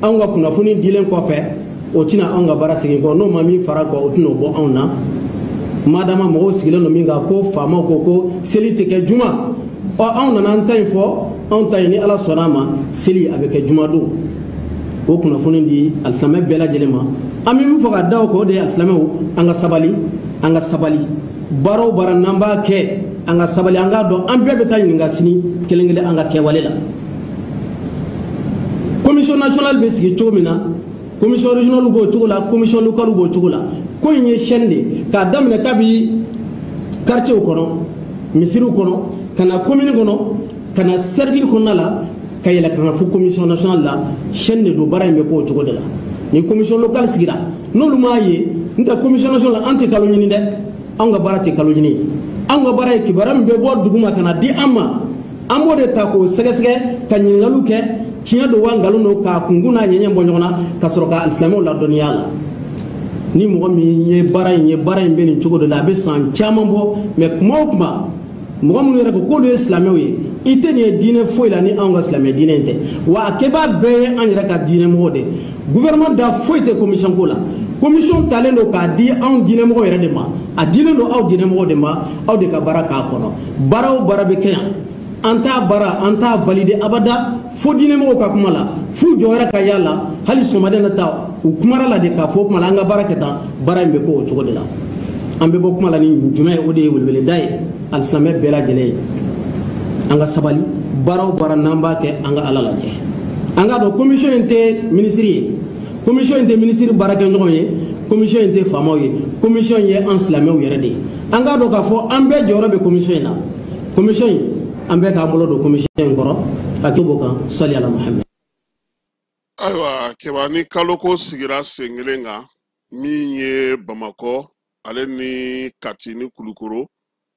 anw ka kunnafoni dilen kɔfɛ, o tɛna anw ka baara segin kɔ. N'o ma min fara kɔ, o tɛna o bɔ anw na. Madama mɔgɔw sigilen don min kan ko faamaw ko ko seli tɛ kɛ juma, ɔ anw nana an ta in fɔ, anw ta in ni Ala sɔnna a ma, seli a bɛ kɛ juma don. O kunnafoni di alisilamɛ bɛɛ lajɛlen ma. An bɛ min fɔ ka da o kan, o de ye alisilamɛw, an ka sabali, an ka sabali. Baara o baara n'an b'a kɛ, an ka sabali, an k'a dɔn an bɛɛ bɛ taa ɲininka sini kelen kelen an ka kɛwale la. Commission nationale bɛ sigi cogo min na, commission régionale b'o cogo la, commission locale b'o cogo la. Ko in ye chaîne de ye, k'a daminɛ kabi quartier kɔnɔ, misiriw kɔnɔ, ka na commune kɔnɔ, ka na cercle kɔnɔna la, ka yɛlɛ ka na fo commission nationale la. Chaîne de don, baara in bɛ k'o cogo de la. Ni commission locale sigira, n'olu m'a ye, n tɛ commission nationale, an tɛ kalo ɲini dɛ, anw ka baara tɛ kalo ɲini. Anw ka baara ye kibaruya min bɛ bɔ dugu ma ka na di an ma, an b'o de ta k'o sɛgɛsɛgɛ, ka ɲininkaliw kɛ, tiɲɛ don wa nkalon don, k'a kunkun n'a ɲɛɲɛ bɔ ɲɔgɔn na, ka sɔrɔ ka alisilamɛw ladɔnniya a la. Ni mɔgɔ min ye baara in ye, baara in bɛ nin cogo de la, a bɛ san caman bɔ. Mais kuma o kuma, mɔgɔ minnu yɛrɛ ko k'olu ye silamɛw ye, i tɛ nin ye diinɛ foyi la ni anw ka silamɛ diinɛ in tɛ. Wa a kɛbaa bɛɛ ye an yɛrɛ ka diinɛmɔgɔw de ye. Gouvernement da foyi tɛ commission ko la. Commission talen don k'a di anw diinɛmɔgɔw yɛrɛ de ma, a dilen don aw diinɛmɔgɔw de ma, aw de ka baara k'a kɔnɔ. Baara o baara bɛ kɛ yan, an t'a baara, an t'a valider abada fo diinɛmɔgɔw ka kuma la, f'u jɔyɔrɔ ka y'a la. Hali sɔgɔmada na ta, u kumara la de k'a fɔ o kuma la, an ka baara kɛ tan, baara in bɛ k'o cogo de la. An bɛ bɔ kuma la ni jumɛn ye, o de ye weleweleda ye alisilamɛ bɛɛ lajɛlen ye. An ka sabali, baara o baara n'an b'a kɛ, an ka Ala lajɛ. An k'a dɔn commission in tɛ minisiri ye, commission in tɛ minisiri baarakɛɲɔgɔn ye, commission in tɛ faamaw ye, commission in ye an silamɛw yɛrɛ de ye. An k'a dɔn k'a fɔ an bɛɛ jɔyɔrɔ bɛ commission in na. Commission in, an bɛɛ k'an bolo don commission in kɔrɔ, ka to b'o kan. Sali ala Muhammed. Ayiwa, Kɛba, ni kaloko sigira sen kelen kan, min ye Bamakɔ ale ni Kati ni Kulukoro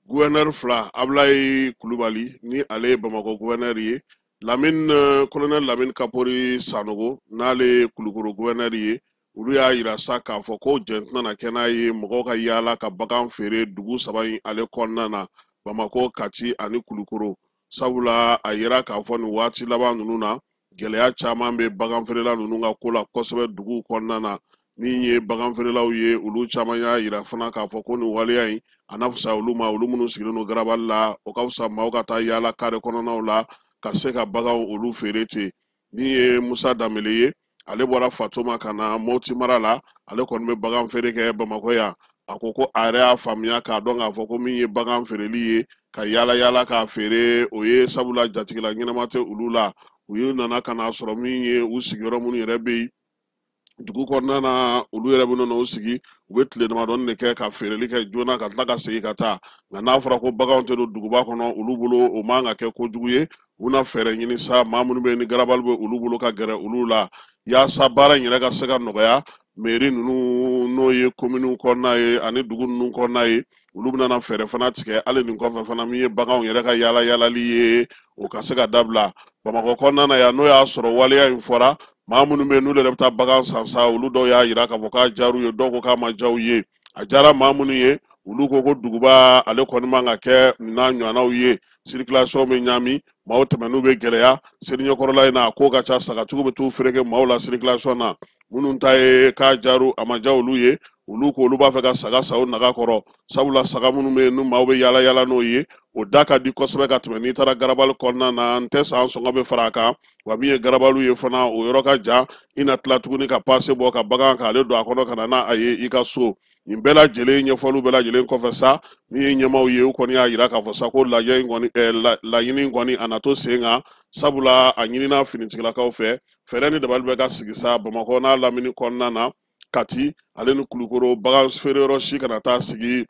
gouverneur fila, Abulayi Kulubali ni ale ye Bamakɔ gouverneur ye, Lamine colonel Lamine Kapori Sanogo, n'ale ye Kulukoro gouverneur ye, olu y'a yira sa k'a fɔ ko jɛn tɛna na kɛ n'a ye mɔgɔw ka yaala ka bagan feere dugu saba in ale kɔnɔna na, Bamakɔ, Kati ani Kulukoro. Sabula a yira k'a fɔ nin waati laban ninnu na, gɛlɛya caman bɛ bagan feerela ninnu ka ko la kosɛbɛ duguw kɔnɔna na. Min ye bagan feerelaw ye, olu caman y'a yira fana k'a fɔ ko nin waleya in a na fisaya olu ma, olu minnu sigilen don garabali la, o ka fisa maaw ka taa yaala kare kɔnɔnaw la ka se ka baganw olu feere ten. Min ye Musa Danbele ye, ale bɔra Fatoma ka na Moti mara la, ale kɔni bɛ bagan feere kɛ Bamakɔ yan. A ko ko a yɛrɛ y'a faamuya k'a dɔn k'a fɔ ko min ye bagan feereli ye ka yaala yaala k'a feere, o ye sabula jatigila ɲɛnama tɛ olu la. U ye nana ka n'a sɔrɔ min ye u sigiyɔrɔ minnu yɛrɛ bɛ yen dugu kɔnɔna na, olu yɛrɛ bɛ n'u sigi, u bɛ tile damadɔni de kɛ ka feereli kɛ joona ka tila ka segin ka taa. Nka n'a fɔra ko baganw tɛ don duguba kɔnɔ, olu bolo o man ka kɛ kojugu ye. U na fɛɛrɛ ɲini sa maa minnu bɛ yen ni garabali bɛ olu bolo ka gɛrɛ olu la, yaasa baara in yɛrɛ ka se ka nɔgɔya. Mairie ninnu, n'o ye kominiw kɔnɔna ye ani dugu ninnu kɔnɔna ye, olu bɛna fɛɛrɛ fana tigɛ hali nin kɔfɛ fana, min ye baganw yɛrɛ ka yaala yaalali ye, o ka se ka dabila Bamakɔ kɔnɔna na yan. N'o y'a sɔrɔ waleya in fɔra, maa minnu bɛ yen n'olu yɛrɛ bɛ taa bagan san sa, olu dɔw y'a yira k'a fɔ k'a diyar'u ye, dɔw ko k'a ma diya u ye. A diyara maa minnu ye, olu ko ko duguba ale kɔni man ka kɛ nin n'a ɲɔgɔnnaw ye, circulation bɛ ɲaami, maaw tɛmɛn'u bɛ gɛlɛya seli ɲɛkɔrɔla in na, a ko ka ca, sagatigiw bɛ t'u fereke maaw la circulation na. Minnu ta ye k'a jaru, a ma diya olu ye, olu ko olu b'a fɛ ka saga san u naga kɔrɔ, sabula saga minnu bɛ yen n'u maaw bɛ yaala yaala n'o ye, o da ka di kosɛbɛ ka tɛmɛ n'i taara garabali kɔnɔna na. N tɛ san sɔngɔ bɛ fara a kan, wa min ye garabaliw ye fana, o yɔrɔ ka jan, i na tila tuguni ka pase bɔ ka bagan k'ale don a kɔnɔ ka na n'a ye i ka so. Nin bɛɛ lajɛlen ɲɛfɔliw bɛɛ lajɛlen kɔfɛ sa, min ye ɲɛmaaw ye, u kɔni y'a yira k'a fɔ sa ko lajɛ in kɔni, laɲini in kɔni a na to sen kan, sabula a ɲinina finitigilakaw fɛ, fɛɛrɛ ni dabali bɛ ka sigi sa Bamakɔ n'a lamini kɔnɔna na, Kati ale ni Kulukoro, bagan feereyɔrɔ si kana taa sigi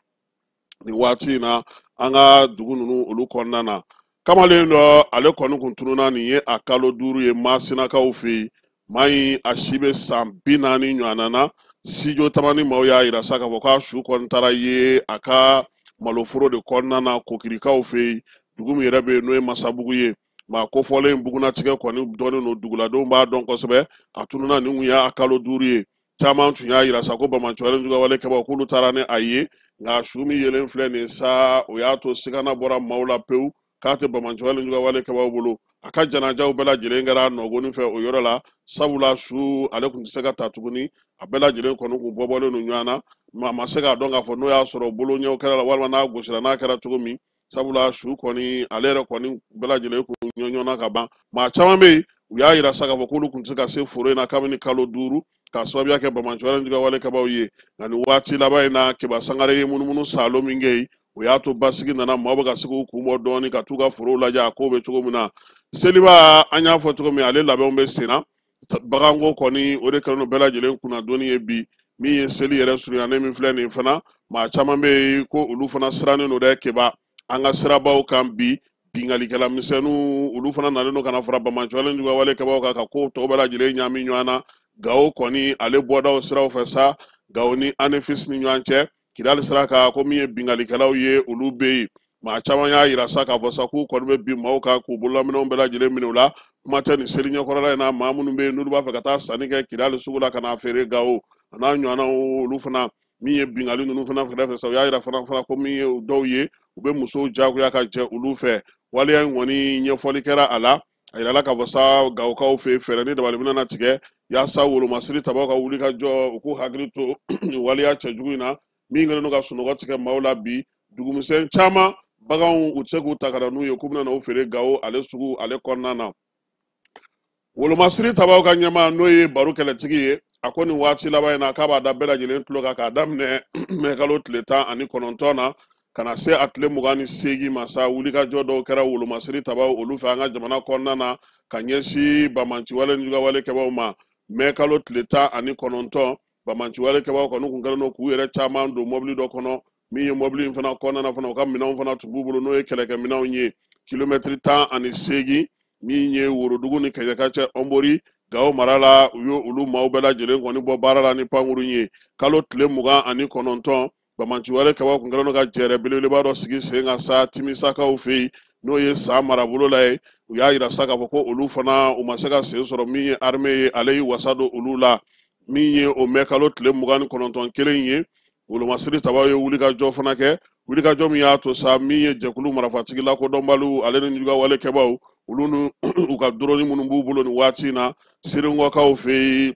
nin waati in na an ka dugu ninnu olu kɔnɔna na. Kamalen dɔ, ale kɔni kun tununna, nin ye a kalo 5 ye Masinakaw fɛ yen. Maa in a si bɛ san 40 ɲɔgɔnna na. Sijo Tamani maaw y'a yira sa k'a fɔ k'a su kɔni taara ye a ka maloforo de kɔnɔna na Kokirikaw fɛ yen, dugu min yɛrɛ bɛ yen n'o ye Masabugu ye. Maa kofɔlen bugunatigɛ kɔni dɔnnen don, duguladenw b'a dɔn kosɛbɛ. A tununna nin kun y'a kalo 5 ye. Caman tun y'a yira sa ko banbaanciwale juguyawale kɛbaaw k'olu taara ni a ye, nka su min yelen filɛ nin sa, o y'a to sigana bɔra maaw la pewu k'a tɛ banbaanciwale juguyawale kɛbaaw bolo. A ka janajaw bɛɛ lajɛlen kɛra nɔgɔni fɛ o yɔrɔ la, sabula su ale tun tɛ se ka ta tuguni, a bɛɛ lajɛlen kɔni kun bɔbɔlen don ɲɔgɔn na. Maa ma se k'a dɔn k'a fɔ n'o y'a sɔrɔ bolo ɲɛw kɛra la walima n'a gosira n'a kɛra cogo min, sabula su kɔni ale yɛrɛ kɔni bɛɛ lajɛlen kun ɲɔɲɔna ka ban. Maa caman bɛ yen, u y'a yira sa k'a fɔ k'olu kun tɛ se ka se foro in na kabini kalo 5, k'a sababuya kɛ banbaanciwale juguyawale kɛbaaw ye. Nka nin waati laban in na, Keba Sangare ye munumunu salo min kɛ yen, o y'a to basigi nana, maaw bɛ ka se k'u kun bɔ dɔɔnin ka t'u ka forow lajɛ a ko bɛ cogo min na. Seliba, an y'a fɔ cogo min, ale labɛnw bɛ sen na. Baganko kɔni o de kɛlen don bɛɛ lajɛlen kunnadonni ye bi. Min ye seli yɛrɛ surunyanen min filɛ nin fana, maa caman bɛ yen ko olu fana sirannen don dɛ Keba. An ka sirabaw kan bi, binkalikɛla misɛnninw olu fana nalen don ka na fara banbaanciwale juguyawale kɛbaaw kan ka ko tɔw bɛɛ lajɛlen ɲaami ɲɔgɔn na. Gawo kɔni ale bɔdaw siraw fɛ sa, Gawo ni Anefis ni ɲɔgɔn cɛ, Kidali sira kan, ko min ye binkalikɛlaw ye olu bɛ yen. Maa caman y'a yira sa k'a fɔ sa k'u kɔni bɛ bin maaw kan k'u bololaminɛnw bɛɛ lajɛlen minɛ u la. Kuma tɛ nin seli ɲɛkɔrɔla in na, maa minnu bɛ yen n'olu b'a fɛ ka taa sanni kɛ Kidali sugu la ka n'a feere Gawo a n'a ɲɔgɔnnaw, olu fana min ye bingali ninnu fana kɛrɛfɛ sa, u y'a yira fana ko min ye dɔw ye, u bɛ musow jagoya ka jɛ olu fɛ. Waleya in kɔni ɲɛfɔli kɛra a la, a yirala k'a fɔ sa Gawokaw fɛ yen, fɛɛrɛ ni dabali bɛna na tigɛ yaasa wolomasiri tabaw ka wuli ka jɔ, u k'u hakili to nin waleya cɛjugu in na min kɛlen don ka sunɔgɔ tigɛ maaw la bi. Dugumisɛn caman baganw u tɛ se k'u ta ka na n'u ye k'u bɛna n'u feere Gawo ale sugu ale kɔnɔna na. Wolomasiri tabaw ka ɲɛmaa n'o ye Baro Kɛlɛtigi ye, a ko nin waati laban in na k'a b'a da bɛɛ lajɛlen tulo kan k'a daminɛ mɛkalo tile 19 na ka na se a tile 28 ma sa, wulikajɔ dɔw kɛra wolomasiri tabaw olu fɛ an ka jamana kɔnɔna na ka ɲɛsin banbaanciwale ni juguyawale kɛbaaw ma. Mɛkalo tile 19, banbaanciwale kɛbaaw kɔni kun kɛlen don k'u yɛrɛ caman don mɔbili dɔ kɔnɔ, min ye mɔbili in fana kɔnɔna na fana, u ka minɛnw fana tun b'u bolo n'o ye kɛlɛkɛminɛnw ye. Kilomɛtiri 18, min ye Worodugu ni Kɛɲɛka cɛ Ɔnbori Gawo mara la, u ye olu maaw bɛɛ lajɛlen kɔni bɔ baara la ni pankurun ye. Kalo tile 29, banbaanciwale kɛbaaw kun kɛlen don ka jɛrɛ belebeleba dɔ sigi sen kan sa Timisakaw fɛ yen, n'o ye San marabolo la ye. U y'a yira sa k'a fɔ ko olu fana u ma se ka sen sɔrɔ min ye armée ye, ale y'i wasa don olu la. Min ye o mɛ kalo tile 29 kelen ye, wolomasiri tabaw ye wulikajɔ fana kɛ, wulikajɔ min y'a to sa min ye jɛkulu marafatigi lakodɔnbaliw ale ni juguwale kɛbaw olu ni u ka drone minnu b'u bolo nin waati in na Sirinkɔkaw fɛ yen,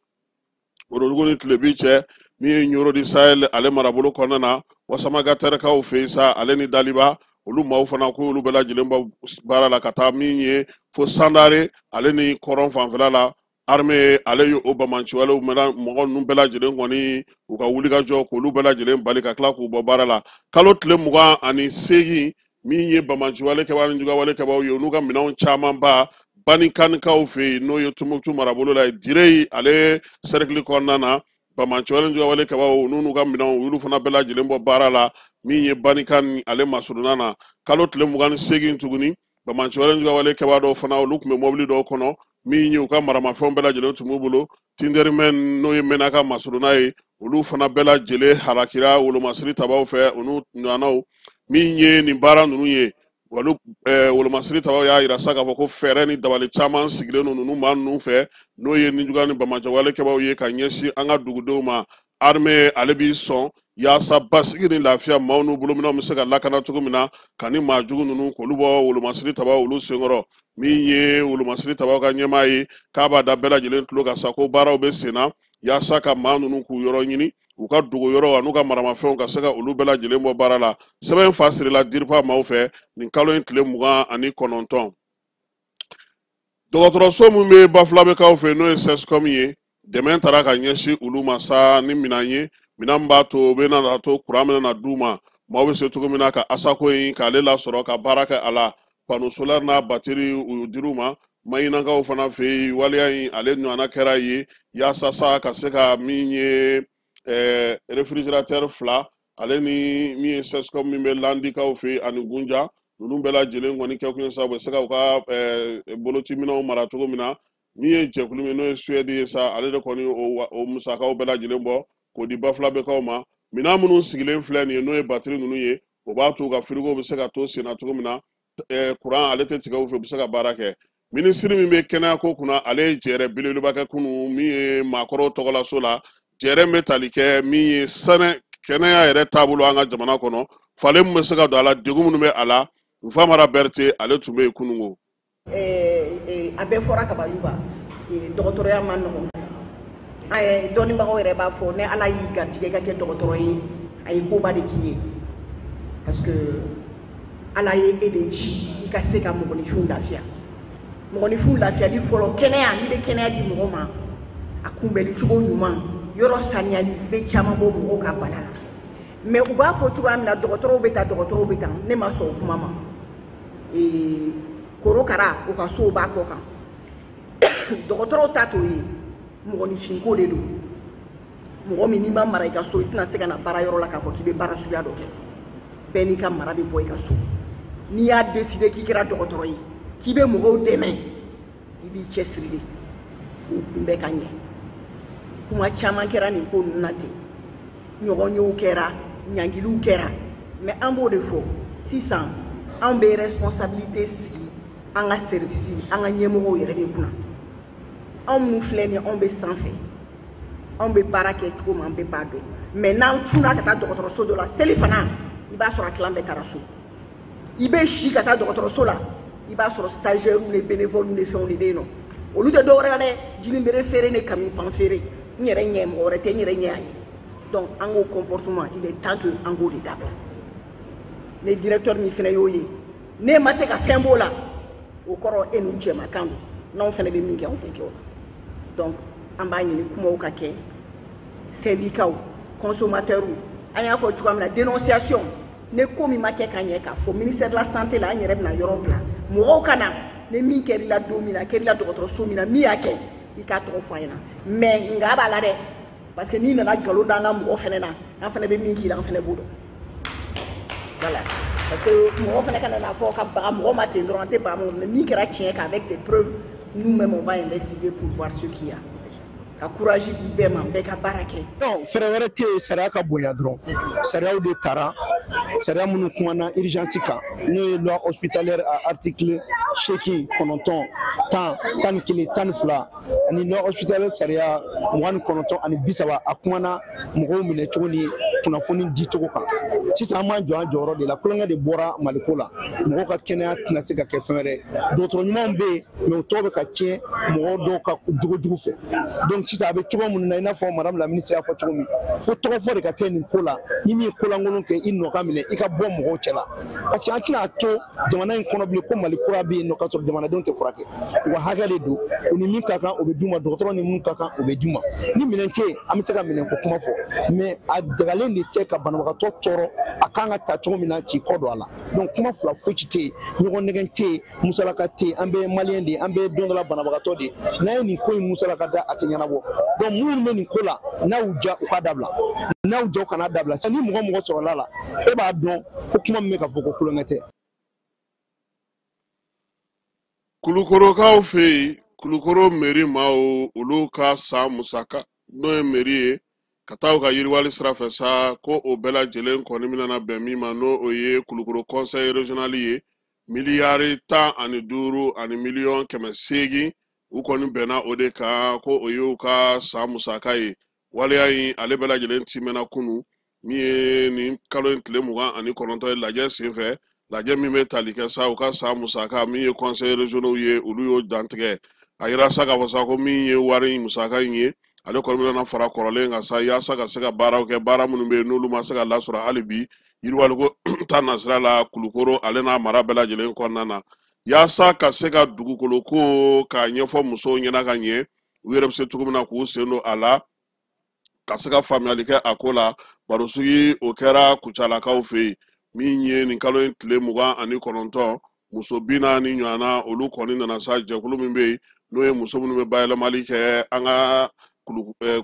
Worodugu ni Tilebi cɛ, min ye Ɲoro di Sahel ale marabolo kɔnɔna na, Wasamagatɛrɛkaw fɛ yen sa, ale ni Daliba, olu maaw fana ko olu bɛɛ lajɛlen bɔ baara la ka taa min ye fo Sandare ale ni kɔrɔn fanfɛla la. Armée ale ye o bamanciwalew mɛnna mɔgɔ ninnu bɛɛ lajɛlen kɔni u ka wulikajɔ k'olu bɛɛ lajɛlen bali ka tila k'u bɔ baara la. Kalo tile 28, min ye bamanciwale kɛbaa ni jugawale kɛbaaw ye, n'u ka minɛnw camanba Banikanikaw fɛ yen, n'o ye Tumutu marabolo la ye, Direyi ale sɛrikili kɔnɔna na, bamanciwale ni jugawale kɛbaaw n'u ka minɛnw olu fana bɛɛ lajɛlen bɔ baara la min ye Banikan ale masurunna na. Kalo tile 28 tuguni, bamanciwale ni jugawale kɛbaa dɔw fana olu tun bɛ mɔbili dɔw kɔnɔ min ye u ka maramafɛnw bɛɛ lajɛlen tun b'u bolo Tinderimɛn, n'o ye Menaka masurunna ye, olu fana bɛɛ lajɛlen halakira wolomasiri tabaw fɛ u n'u ɲɔgɔnnaw. Min ye nin baara ninnu ye, olu wolomasiri tabaw y'a yira sa k'a fɔ ko fɛɛrɛ ni dabali caman sigilen don ninnu maa ninnu fɛ, n'o ye nijuguya ni bamacɛwale kɛbaaw ye ka ɲɛsin an ka dugudenw ma. Armée ale b'i sɔn yaasa basigi ni lafiya maaw n'u bolominɛnw bɛ se ka lakana cogo min na, ka ni maa jugu ninnu k'olu bɔ wolomasiri tabaw olu senkɔrɔ. Min ye wolomasiri tabaw ka ɲɛmaa ye, k'a b'a da bɛɛ lajɛlen tulo kan sa ko baaraw bɛ sen na yaasa ka maa ninnu k'u yɔrɔ ɲini, u ka dogo yɔrɔ an'u ka maramafɛnw ka se ka olu bɛɛ lajɛlen bɔ baara la. Sɛbɛn fa sirila DIRPA maaw fɛ nin kalo in tile 29. Dɔgɔtɔrɔso min bɛ Bafulabɛkaw fɛ, n'o ye CSCOM ye, dɛmɛ taara ka ɲɛsin olu ma sa ni minɛn ye, minɛn b'a to u bɛ na to kuran bɛna na d'u ma, maaw bɛ se cogo min na ka asako in k'ale lasɔrɔ ka baara kɛ a la. Panneau solaire n'a batiri u dir'u ma. Maɲinakaw fana fɛ yen, waleya in ale ɲɔgɔnna kɛra ye yaasa sa ka se ka min ye réfrigérateur 2 ale ni min ye CSCOM min bɛ Landikaw fɛ yen ani Gunja, ninnu bɛɛ lajɛlen kɔni kɛkun ye sa u bɛ se ka u ka bolociminɛnw mara cogo min na. Min ye jɛkulu min n'o ye Suède ye sa, ale de kɔni o musakaw bɛɛ lajɛlen bɔ k'o di Bafulabɛkaw ma. Minɛn minnu sigilen filɛ nin ye, n'o ye batiri ninnu ye, o b'a to u ka firigo bɛ se ka to sen na cogo min na, kuran ale tɛ tigɛ u fɛ, u bɛ se ka baara kɛ. Minisiri min bɛ kɛnɛyako kunna, ale ye jɛrɛ belebeleba kɛ kunun min ye maakɔrɔw tɔgɔlaso la. Jɛrɛ min bɛ tali kɛ min ye sɛnɛ kɛnɛya yɛrɛ taabolo an ka jamana kɔnɔ, falen min bɛ se ka don a la, degun minnu bɛ a la, Nfamara Berete ale tun bɛ yen kununko. A bɛɛ fɔra kaban Yuba, dɔgɔtɔrɔya man nɔgɔn. Dɔnnibagaw yɛrɛ b'a fɔ ni Ala y'i garijɛgɛ ka kɛ dɔgɔtɔrɔ ye, a ye koba de k'i ye, parce que Ala ye e de ci i ka se ka mɔgɔninfinw lafiya. Mɔgɔninfinw lafiyali fɔlɔ, kɛnɛya, n'i bɛ kɛnɛya di mɔgɔ ma, a kunbɛnli cogo ɲuman, yɔrɔ saniyali, i bɛ caman bɔ mɔgɔw ka bana la. Mais u b'a fɔ cogoya min na dɔgɔtɔrɔw bɛ taa, dɔgɔtɔrɔw bɛ taa, ne ma sɔn o kuma ma. Korokara u ka sow b'a kɔ kan, dɔgɔtɔrɔw ta t'o ye, mɔgɔninfinko de don. Mɔgɔ min n'i ma mara i ka so, i tɛna se ka na baara yɔrɔ la k'a fɔ k'i bɛ baara suguya dɔ kɛ. Bɛɛ n'i ka mara bɛ bɔ i ka so. N'i y'a décider k'i kɛra dɔgɔtɔrɔ ye, k'i bɛ mɔgɔw dɛmɛ, i b'i cɛsiri de k'u kunbɛ ka ɲɛ. Kuma caman kɛra nin ko ninnu na ten, ɲɔgɔnyew kɛra, ɲangiliw kɛra, mais an b'o de fɔ sisan, anw bɛ responsabilité sigi an ka service, an ka ɲɛmɔgɔw yɛrɛ de kunna. Anw minnu filɛ nin ye, anw bɛ sanfɛ, anw bɛ baara kɛ cogo min, an bɛɛ b'a dɔn. Mais n'an cunna ka taa dɔgɔtɔrɔso dɔ la, seli fana, i b'a sɔrɔ a tilan bɛɛ taara so. I bɛ si ka taa dɔgɔtɔrɔso la, i b'a sɔrɔ stagiaires ni bénévoles ni fɛnw de bɛ yen nɔ. Olu tɛ dɔwɛrɛ la dɛ, jinibere feere ni kami fan feere. N yɛrɛ ɲɛ, mɔgɔ wɛrɛ tɛ, n yɛrɛ ɲɛ y'a ye. Donc an k'o comportement, il est temps que an k'o de dabila. Ne directeur min fana y'o ye, ne ma se ka fɛn b'o la, o kɔrɔ e n'u jɛmakan don. N'anw fana bɛ min kɛ, anw tɛ kɛ o la. Donc an b'a ɲini kumaw ka kɛ, syndicats, consommateurs, an y'a fɔ cogoya min na, dénonciation, ne ko min ma kɛ ka ɲɛ k'a fɔ ministère de la santé la, an yɛrɛ bɛna yɔrɔ bila mɔgɔw ka na, ni min kɛr'i la don min na, a kɛr'i la dɔgɔtɔrɔso min na, min y'a kɛ, i k'a tɔgɔ fɔ an ɲɛna. Mais nka b'a la dɛ, parce que n'i nana nkalon d'an ka mɔgɔ fana na, an fana bɛ min k'i la, an fana b'o dɔn. Voilà, parce que mɔgɔ fana kana n'a fɔ ka baga mɔgɔ ma ten dɔrɔn, an tɛ baga mɔgɔ ma, mais min kɛra tiɲɛ kan avec des preuves, nous-mêmes on va investiguer pour voir ce qu'il y a. Ka courage di bɛɛ ma, bɛɛ ka baara kɛ. Non, fɛɛrɛ wɛrɛ tɛ yen, sariya ka bonya dɔrɔn. Sariyaw de tara Sariya minnu kumana urgence kan, n'o ye loi hospitalière a article 8, 9, 10, 11, 12 ani loi hospitalière sariya 29 ani 30, a kumana mɔgɔw minɛ cogo ni kunnafoni di cogo kan. Sisan an b'an jɔ an jɔyɔrɔ de la. Kulonkɛ de bɔra Maliko la. Mɔgɔw ka kɛnɛya tɛna se ka kɛ fɛn wɛrɛ. Dɔgɔtɔrɔ ɲumanw bɛ yen, mais u tɔgɔ bɛ ka tiɲɛ mɔgɔw dɔw ka jogojugu fɛ. Donc sisan a bɛ cogo minnu na, i n'a fɔ madame la ministre y'a fɔ cogo min, fo tɔgɔ fɔ de ka kɛ nin ko la. Ni min ye kolankolon kɛ, i nɔ ka minɛ, i ka bɔ mɔgɔw cɛ la, parce que an tɛna to jamana in kɔnɔ bilen ko Mali kura bɛ yen nɔ k'a sɔrɔ jamanadenw tɛ furakɛ. U ka hakɛ de don, u ni min ka kan, o bɛ d'u ma. Dɔgɔtɔrɔ ni min ka kan, o bɛ d'u ma. Ni minɛn tɛ yen, an bɛ se ka minɛn ko kuma fɔ, mais a dagalen de tɛ ka banabagatɔ tɔɔrɔ. A kan ka ta cogo min na, k'i kɔ don a la. Donc kuma fila fosi tɛ yen, ɲɔgɔn nɛgɛn tɛ yen, musalaka tɛ yen. An bɛɛ ye maliyɛn de ye, an bɛɛ ye don dɔ la banabagatɔ de ye. N'an ye nin ko in musalaka da, a tɛ ɲɛnabɔ. Donc minnu bɛ nin ko la, n'a y'u ja, u k'a dabila. N'a y'u ja, u kana dabila. Ni mɔgɔ mɔgɔ sɔrɔla la, e b'a dɔn ko kuma min bɛ ka fɔ ko kulonkɛ tɛ. Kulukorokaw fɛ yen, Kulukoro mairie maaw, olu ka san musaka, n'o ye mairie ye, ka taa u ka yiriwali sira fɛ sa, ko o bɛɛ lajɛlen kɔni bɛna bɛn min ma, n'o o ye Kulukoro conseil régional ye, miliyari 15 ani miliyɔn 800. U kɔni bɛnna o de kan ko o y'u ka san musaka ye. Waleya in, ale bɛɛ lajɛlen timɛna kunu, min ye nin kalo in tile 29 ye, lajɛ senfɛ, lajɛ min bɛ tali kɛ sa u ka san musaka. Min ye conseil régionaux ye, olu y'o dantigɛ. A yira sa k'a fɔ sa ko min ye wari in musaka in ye, ale kɔni bɛna fara kɔrɔlen kan sa, yaasa ka se ka baaraw kɛ, baara minnu bɛ yen n'olu ma se ka lasɔrɔ hali bi yiriwaliko ta nasira la Kulukoro ale n'a mara bɛɛ lajɛlen kɔnɔna na, yaasa ka se ka dugukolo ko k'a ɲɛfɔ musow ɲɛna ka ɲɛ, u yɛrɛ bɛ se cogo min na k'u sen don a la, ka se ka faamuyali kɛ a ko la. Barosigi o kɛra Kucalakaw fɛ yen, min ye nin kalo in tile 29. Muso 40 ɲɔgɔnna, olu kɔni nana sa. Jɛkulu min bɛ yen, n'o ye muso minnu bɛ bayɛlɛmali kɛ an ka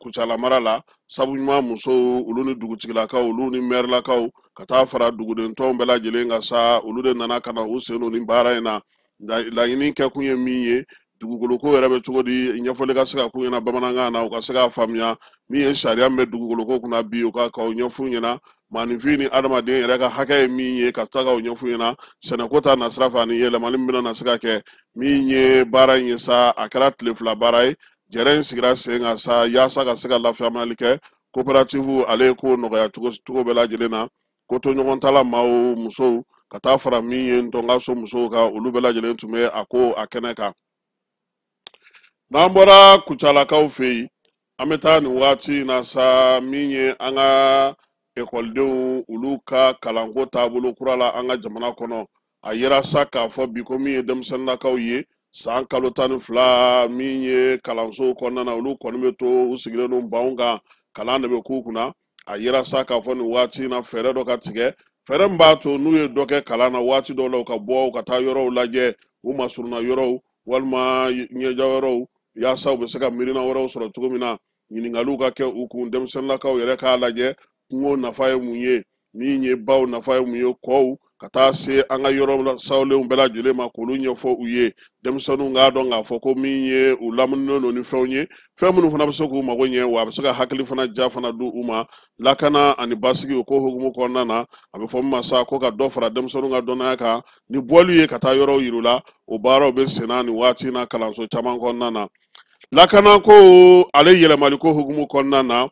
Kucala mara la, sabu ɲuman musow, olu ni dugutigilakaw, olu ni mɛrilakaw, ka taa fara duguden tɔnw bɛɛ lajɛlen kan sa, olu de nana ka na u sen don nin baara in na. Laɲini kɛkun ye min ye, dugukolo ko yɛrɛ bɛ cogo di, ɲɛfɔli ka se ka k'u ɲɛna bamanankan na, u ka se k'a faamuya. Min ye sariya min bɛ dugukolo ko kunna bi, u ka k'aw ɲɛf'u ɲɛna. Maaninfin ni adamaden yɛrɛ ka hakɛ ye min ye, ka taa k'aw ɲɛf'u ɲɛna sɛnɛko ta nasira fɛ, ani yɛlɛmali min bɛna na se ka kɛ. Min ye baara in ye sa, a kɛra tile 2 baara ye. Jɛrɛ in sigira sen kan sa yaasa ka se ka lafiyamali kɛ. Coopérative, ale ye ko nɔgɔya cogo cogo bɛɛ lajɛlen na. Ko to ɲɔgɔn ta la, maaw, musow, ka taa fara min ye ntɔnkaso musow kan, olu bɛɛ lajɛlen tun bɛ a ko a kɛnɛ kan. N'an bɔra Kucalakaw fɛ yen, an bɛ taa nin waati in na sa, min ye an ka ekɔlidenw, olu ka kalanko taabolo kura la an ka jamana kɔnɔ. A yira sa k'a fɔ bi ko min ye denmisɛnninnakaw ye san kalo 12, min ye kalansow kɔnɔna na, olu kɔni bɛ to u sigilen don banw kan, kalan de bɛ k'u kunna. A yira sa k'a fɔ nin waati in na, fɛɛrɛ dɔ ka tigɛ, fɛɛrɛ min b'a to n'u ye dɔ kɛ kalan na, waati dɔw la u ka bɔ, u ka taa yɔrɔw lajɛ, u masurunna yɔrɔw walima ɲɛja yɔrɔw, yaasa u bɛ se ka miirina wɛrɛw sɔrɔ cogo min na. Ɲininkaliw ka kɛ u kun, denmisɛnninnakaw yɛrɛ k'a lajɛ kungo nafa ye mun ye, min ye baw nafa ye mun ye, kɔw, ka taa se an ka yɔrɔ sawulenw bɛɛ lajɛlen ma, k'olu ɲɛfɔ u ye. Denmisɛnninw k'a dɔn k'a fɔ ko min ye u lamuninen don ni fɛnw ye, fɛn minnu fana bɛ se k'u mago ɲɛ, wa a bɛ se ka hakili fana ja fana di u ma. Lakana ani basigi, o ko hukumu kɔnɔna na, a bɛ fɔ min ma sa ko ka dɔ fara denmisɛnninw ka dɔnniya kan ni bɔli ye ka taa yɔrɔw yir'u la, o baaraw bɛ senna nin waati in na kalanso caman kɔnɔna na. Lakanako ale yɛlɛmaliko hukumu kɔnɔna na,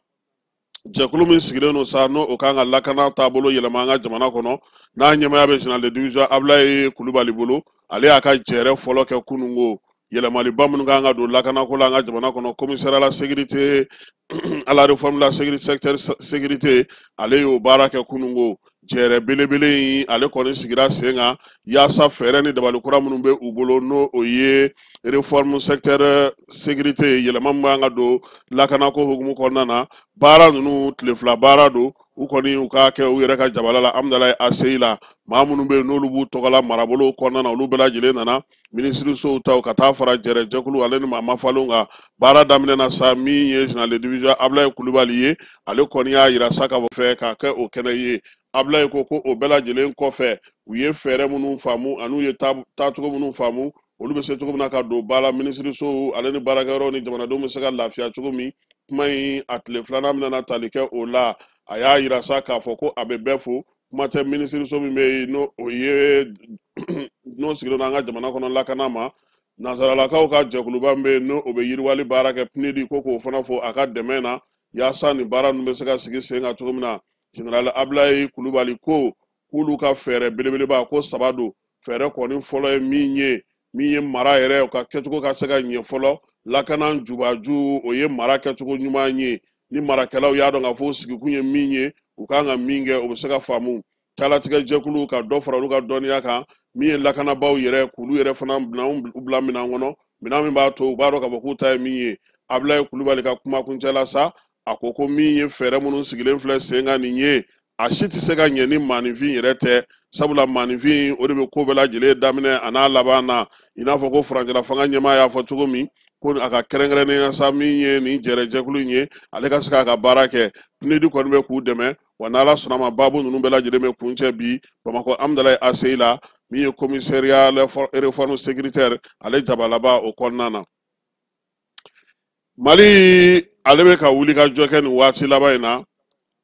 jɛkulu min sigilen don sa, n'o o kan ka lakana taabolo yɛlɛma an ka jamana kɔnɔ, n'a ɲɛmaya bɛ général de division Abulaye Kulubali bolo, ale y'a ka jɛrɛ fɔlɔ kɛ kununko. Yɛlɛmaliba minnu kan ka don lakanako la an ka jamana kɔnɔ, commissaire à la sécurité, à la réforme de la sécurité, secteur sécurité, ale y'o baara kɛ kununko. Jɛrɛ belebele in, ale kɔni sigira sen kan yaasa fɛɛrɛ ni dabali kura minnu bɛ u bolo, n'o o ye réforme secteur sécurité, yɛlɛma min b'an ka don lakanako hukumu kɔnɔna na. Baara ninnu, tile 2 baara don. U kɔni u k'a kɛ u yɛrɛ ka jabala la, Amudalayi ACI la. Maa minnu bɛ yen n'olu b'u tɔgɔla marabolow kɔnɔna na, olu bɛɛ lajɛlen nana, minisirisow taw, ka taa fara jɛrɛ jɛkulu ale ni maa mafalenw kan. Baara daminɛ na sa, min ye général de division Abulaye Kulubali ye, ale kɔni y'a yira sa k'a fɔ fɛ k'a kɛ o kɛnɛ ye. Abulaye ko ko o bɛɛ lajɛlen kɔfɛ, u ye fɛɛrɛ minnu faamu ani u ye taacogo minnu faamu, olu bɛ se cogo min na ka don ba la, minisirisow ale ni baarakɛyɔrɔw ni jamanadenw bɛ se ka lafiya cogo min. Kuma in a tile filanan bɛna tali kɛ o la. A y'a yira sa k'a fɔ ko a bɛ bɛɛ fo. Kuma tɛ minisiriso min bɛ yen, n'o o ye n'o sigilen don an ka jamana kɔnɔ lakana ma. Nansaralakaw ka jɛkuluba min bɛ yen, n'o o bɛ yiriwali baara kɛ, PNUD, ko k'o fana fo a ka dɛmɛ na yaasa nin baara ninnu bɛ se ka sigi sen kan cogo min na. Général Abulayi Kulubali ko k'olu ka fɛɛrɛ belebeleba ko saba don. Fɛɛrɛ kɔni fɔlɔ ye min ye mara yɛrɛ o ka kɛcogo ka se ka ɲɛ fɔlɔ. Lakana jubaju, o ye mara kɛcogo ɲuman ye. Ni marakɛlaw y'a dɔn k'a fɔ sigikun ye min ye, u kan ka min kɛ, o bɛ se ka faamu. Talatigɛ jɛkulu, ka dɔ fara olu ka dɔnniya kan. Min ye lakanabaaw yɛrɛ, k'olu yɛrɛ fana bila minɛn kɔnɔ, minɛn min b'a to u b'a dɔn k'a fɔ k'u ta ye min ye. Abulayi Kulubali ka kuma kuncɛ la sa, a ko ko min ye fɛɛrɛ minnu sigilen filɛ sen kan nin ye, a si tɛ se ka ɲɛ ni maaninfin yɛrɛ tɛ, sabula maaninfin o de bɛ ko bɛɛ lajɛlen daminɛ a n'a laban na. I n'a fɔ ko furancɛla fanga ɲɛmaa y'a fɔ cogo min, ko a ka kɛrɛnkɛrɛnnenya sa, min ye nin jɛrɛjɛkulu in ye, ale ka se k'a ka baara kɛ. PNUD kɔni bɛ k'u dɛmɛ wa. N'Ala sɔnna ma, baabu ninnu bɛɛ lajɛlen bɛ kuncɛ bi Bamakɔ Amudalayi ACI la, min ye commissariat réforme sécuritaire ale jabalaba o kɔnɔna na. Mali ale bɛ ka wuli ka jɔ kɛ nin waati laban in na,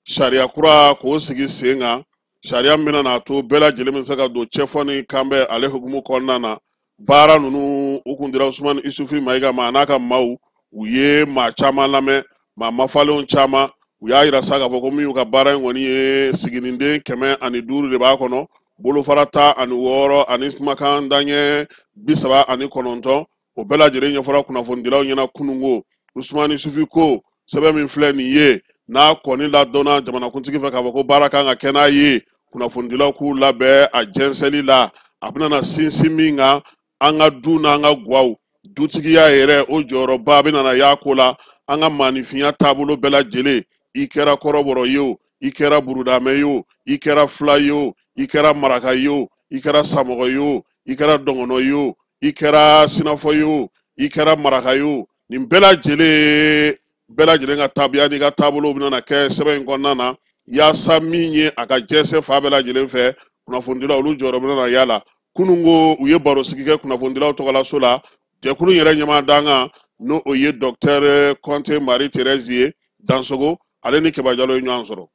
sariya kura k'o sigi sen kan, sariya min bɛna n'a to bɛɛ lajɛlen bɛ se ka don cɛfɔ ni kanbɛn ale hukumu kɔnɔna na. Baara ninnu, u kun dira Usumani Isufi Mayiga ma, a n'a ka maaw. U ye maa caman lamɛn, maa mafalenw caman. U y'a yira sa k'a fɔ ko min y'u ka baara in kɔni ye, siginiden 105 de b'a kɔnɔ, bolofara 16 ani kumakan daɲɛ 39. O bɛɛ lajɛlen ɲɛfɔra kunnafonidilaw ɲɛna kununko. Usumani Sufi ko sɛbɛn min filɛ nin ye, n'a kɔni ladɔnna jamanakuntigi fɛ k'a fɔ ko baara kan ka kɛ n'a ye, kunnafonidilaw k'u labɛn a jɛnsɛnli la. A bɛna na sinsin min kan, an ka du n'an ka gaw, dutigiya yɛrɛ, o jɔyɔrɔba bɛna na y'a ko la. An ka maaninfinya taabolo bɛɛ lajɛlen, i kɛra kɔrɔbɔrɔ ye o, i kɛra burudamɛ ye o, i kɛra fila ye o, i kɛra maraka ye o, i kɛra samɔgɔ ye o, i kɛra dɔngɔnɔ ye o, i kɛra sinafɔ ye o, i kɛra maraka ye o, nin bɛɛ lajɛlen ka tabiya n'i ka taabolo bɛna na kɛ sɛbɛn in kɔnɔna na, yaasa min ye a ka jɛnsɛn fan bɛɛ lajɛlen fɛ, kunnafonidilaw olu jɔyɔrɔ bɛna na y'a la. Kunun ko u ye barosigi kɛ kunnafonidilaw tɔgɔlaso la. Jɛkulu yɛrɛ ɲɛmaa dankan, n'o o ye docteur Kɔnte Marie Thérèse ye Dansogo, ale ni Keba Jalo ye ɲɔgɔn sɔrɔ.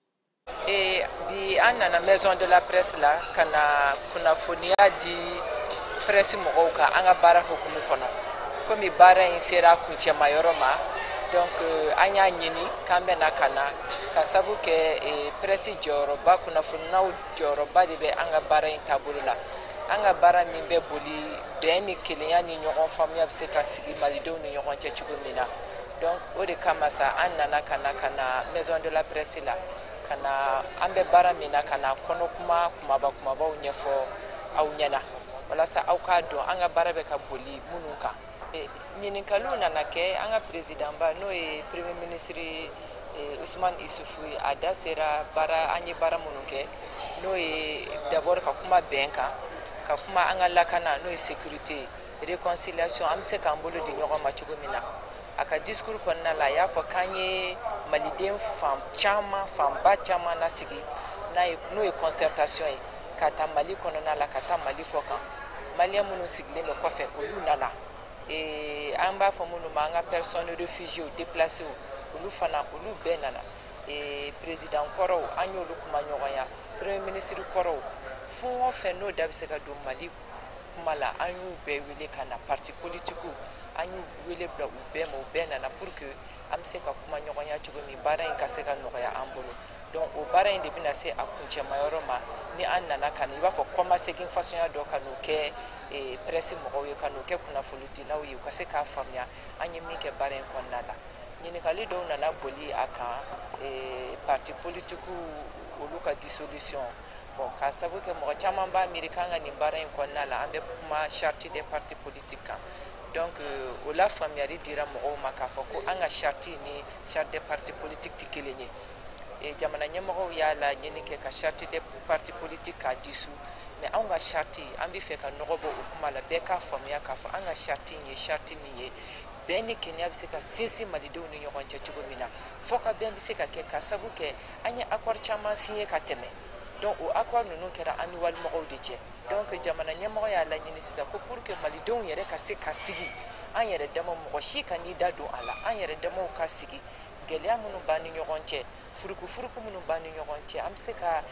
Bi an nana Maison de la Presse la ka na kunnafoniya di presse mɔgɔw kan an ka baara hukumu kɔnɔ. Komi baara in sera kuncɛma yɔrɔ ma, donc an y'a ɲini k'an bɛna ka na ka sabu kɛ presse jɔyɔrɔba, kunnafoninaw jɔyɔrɔba de bɛ an ka baara in taabolo la. An ka baara min bɛ boli bɛn ni kelenya ni ɲɔgɔn faamuya bɛ se ka sigi malidenw ni ɲɔgɔn cɛ cogo min na. Donc o de kama sa, an nana ka na Maison de la Presse la, ka na an bɛ baara min na, ka na kɔnɔ kuma kumaba kumabaw ɲɛfɔ aw ɲɛna, walasa aw k'a dɔn an ka baara bɛ ka boli minnu kan. Ɲininkaliw nana kɛ an ka président ba, n'o ye premier ministre Usumani Isufu ye. A da sera baara, an ye baara minnu kɛ, n'o ye d'abord ka kuma bɛn kan, ka kuma an ka lakana, n'o ye sécurité, réconciliation, an bɛ se k'an bolo di ɲɔgɔn ma cogo min na. A ka discours kɔnɔna la, a y'a fɔ k'an ye maliden fan caman, fanba caman lasigi n'a ye, n'o ye concertation ye, ka taa Mali kɔnɔna la, ka taa Mali kɔ kan. Maliyɛn minnu sigilen bɛ kɔfɛ, olu nana, an b'a fɔ minnu ma an ka personnes réfugiées, déplacées, olu fana, olu bɛɛ nana. Président kɔrɔw, an y'olu kuma ɲɔgɔnya, premier ministre kɔrɔw, fɛn o fɛn n'o da bɛ se ka don Mali kuma la, an y'u bɛɛ wele ka na. Parti politique, an y'u wele bila u bɛɛ ma, u bɛɛ nana pour que an bɛ se ka kuma ɲɔgɔnya cogo min, baara in ka se ka nɔgɔya an bolo. Donc o baara in de bɛna se a kuncɛma yɔrɔ ma ni an nana ka na, i b'a fɔ kɔmasegin fasuguya dɔ ka n'o kɛ presse mɔgɔw ye, ka n'o kɛ kunnafonidilaw ye, u ka se k'a faamuya an ye min kɛ baara in kɔnɔna la. Ɲininkali dɔw nana boli a kan, parti politique olu ka dissolution. Bon, k'a sabu kɛ mɔgɔ caman b'a miiri k'an ka nin baara in kɔnɔna la, an bɛ kuma charte des partis politiques kan. Donc o la faamuyali dira mɔgɔw ma k'a fɔ ko an ka charte ni charte des partis politiques tɛ kelen ye. Jamana ɲɛmɔgɔw y'a laɲini kɛ ka charte des partis politiques k'a dissous, mais anw ka charte, an bɛ fɛ ka nɔgɔ bɔ o kuma la, bɛɛ k'a faamuya k'a fɔ an ka charte in ye charte min ye, bɛn ni kɛnɛya bɛ se ka sinsin malidenw ni ɲɔgɔn cɛ cogo min na, fɔ ka bɛn bɛ se ka kɛ, ka sabu kɛ an ye accord caman signé ka tɛmɛ. Donc o accord ninnu kɛra an ni walimɔgɔw de cɛ. Donc jamana ɲɛmɔgɔ y'a laɲini sisan ko pour que malidenw yɛrɛ ka se ka sigi, an yɛrɛ dama, mɔgɔ si ka n'i da don a la, an yɛrɛ damaw ka sigi. Gɛlɛya minnu b'an ni ɲɔgɔn cɛ, furukufuruku minnu b'an ni ɲɔgɔn cɛ, an bɛ se ka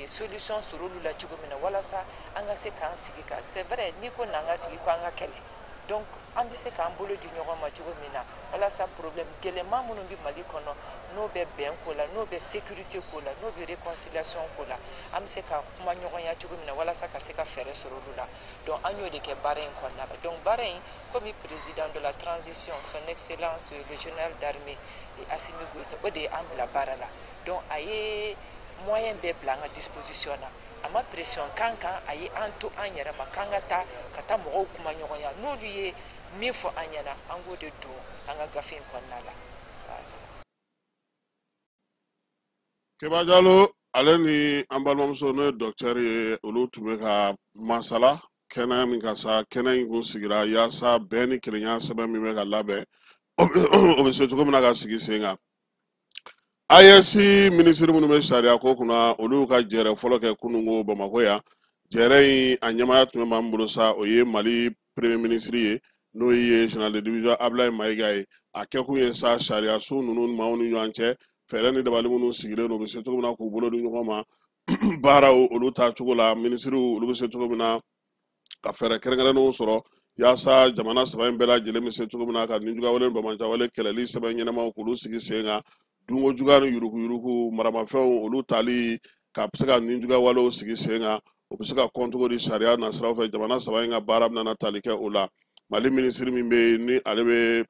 solution sɔrɔ olu la cogo min na, walasa an ka se k'an sigi ka, c'est vrai, n'i ko n'an ka sigi ko an ka kɛlɛ, donc an bɛ se k'an bolo di ɲɔgɔn ma cogo min na, walasa problème gɛlɛman minnu bɛ Mali kɔnɔ, n'o bɛ bɛn ko la, n'o bɛ sécurité ko la, n'o bɛ réconciliation ko la, an bɛ se ka kuma ɲɔgɔnya cogo min na, walasa ka se ka fɛɛrɛ sɔrɔ olu la. Donc an y'o de kɛ baara in kɔnɔna la. Donc baara in, komi président de la transition, son excellence le général d'armée Assimi Goïta, o de ye an bila baara la. Donc a ye moyen bɛɛ bila an ka disposition na, a ma pression kan kan, a ye an to an yɛrɛ ma k'an ka taa ka taa mɔgɔw kuma ɲɔgɔnya, n'olu ye min fɔ an ɲɛna, an k'o de don an ka gafe in kɔnɔna la. Keba Jalo, ale ni an balimamuso n'o ye docteur ye, olu tun bɛ ka masala kɛnɛ min kan sa, kɛnɛ in kun sigira yaasa bɛn ni kelenya sɛbɛn min bɛ ka labɛn, o bɛ se cogo min na ka sigi sen kan. AES minisiri minnu bɛ sariya ko kunna, olu y'u ka jɛrɛ fɔlɔ kɛ kununko Bamakɔ yan. Jɛrɛ in a ɲɛmaaya tun bɛ maa min bolo sa, o ye Mali premier ministre ye, n'o ye général de division Ablaye Mayiga ye. A kɛkun ye sa sariya so ninnu maaw ni ɲɔgɔn cɛ, fɛɛrɛ ni dabali minnu sigilen don, u bɛ se cogo min na k'u bolo di ɲɔgɔn ma baaraw olu taacogo la, minisiriw olu bɛ se cogo min na ka fɛɛrɛ kɛrɛnkɛrɛnnenw sɔrɔ yaasa jamana saba in bɛɛ lajɛlen bɛ se cogo min na ka nijuguyawale ni banbaanciwale kɛlɛli sɛbɛn ɲɛnamaw k'olu sigi sen kan, dunko juguya ni yuruguyurugu maramafɛnw olu tali ka se ka nijuguyawalew sigi sen kan, o bɛ se ka kɔn cogo di sariya nasiraw fɛ. Jamana saba in ka baara bɛna tali kɛ o la. Mali minisiri min bɛ yen ni ale bɛ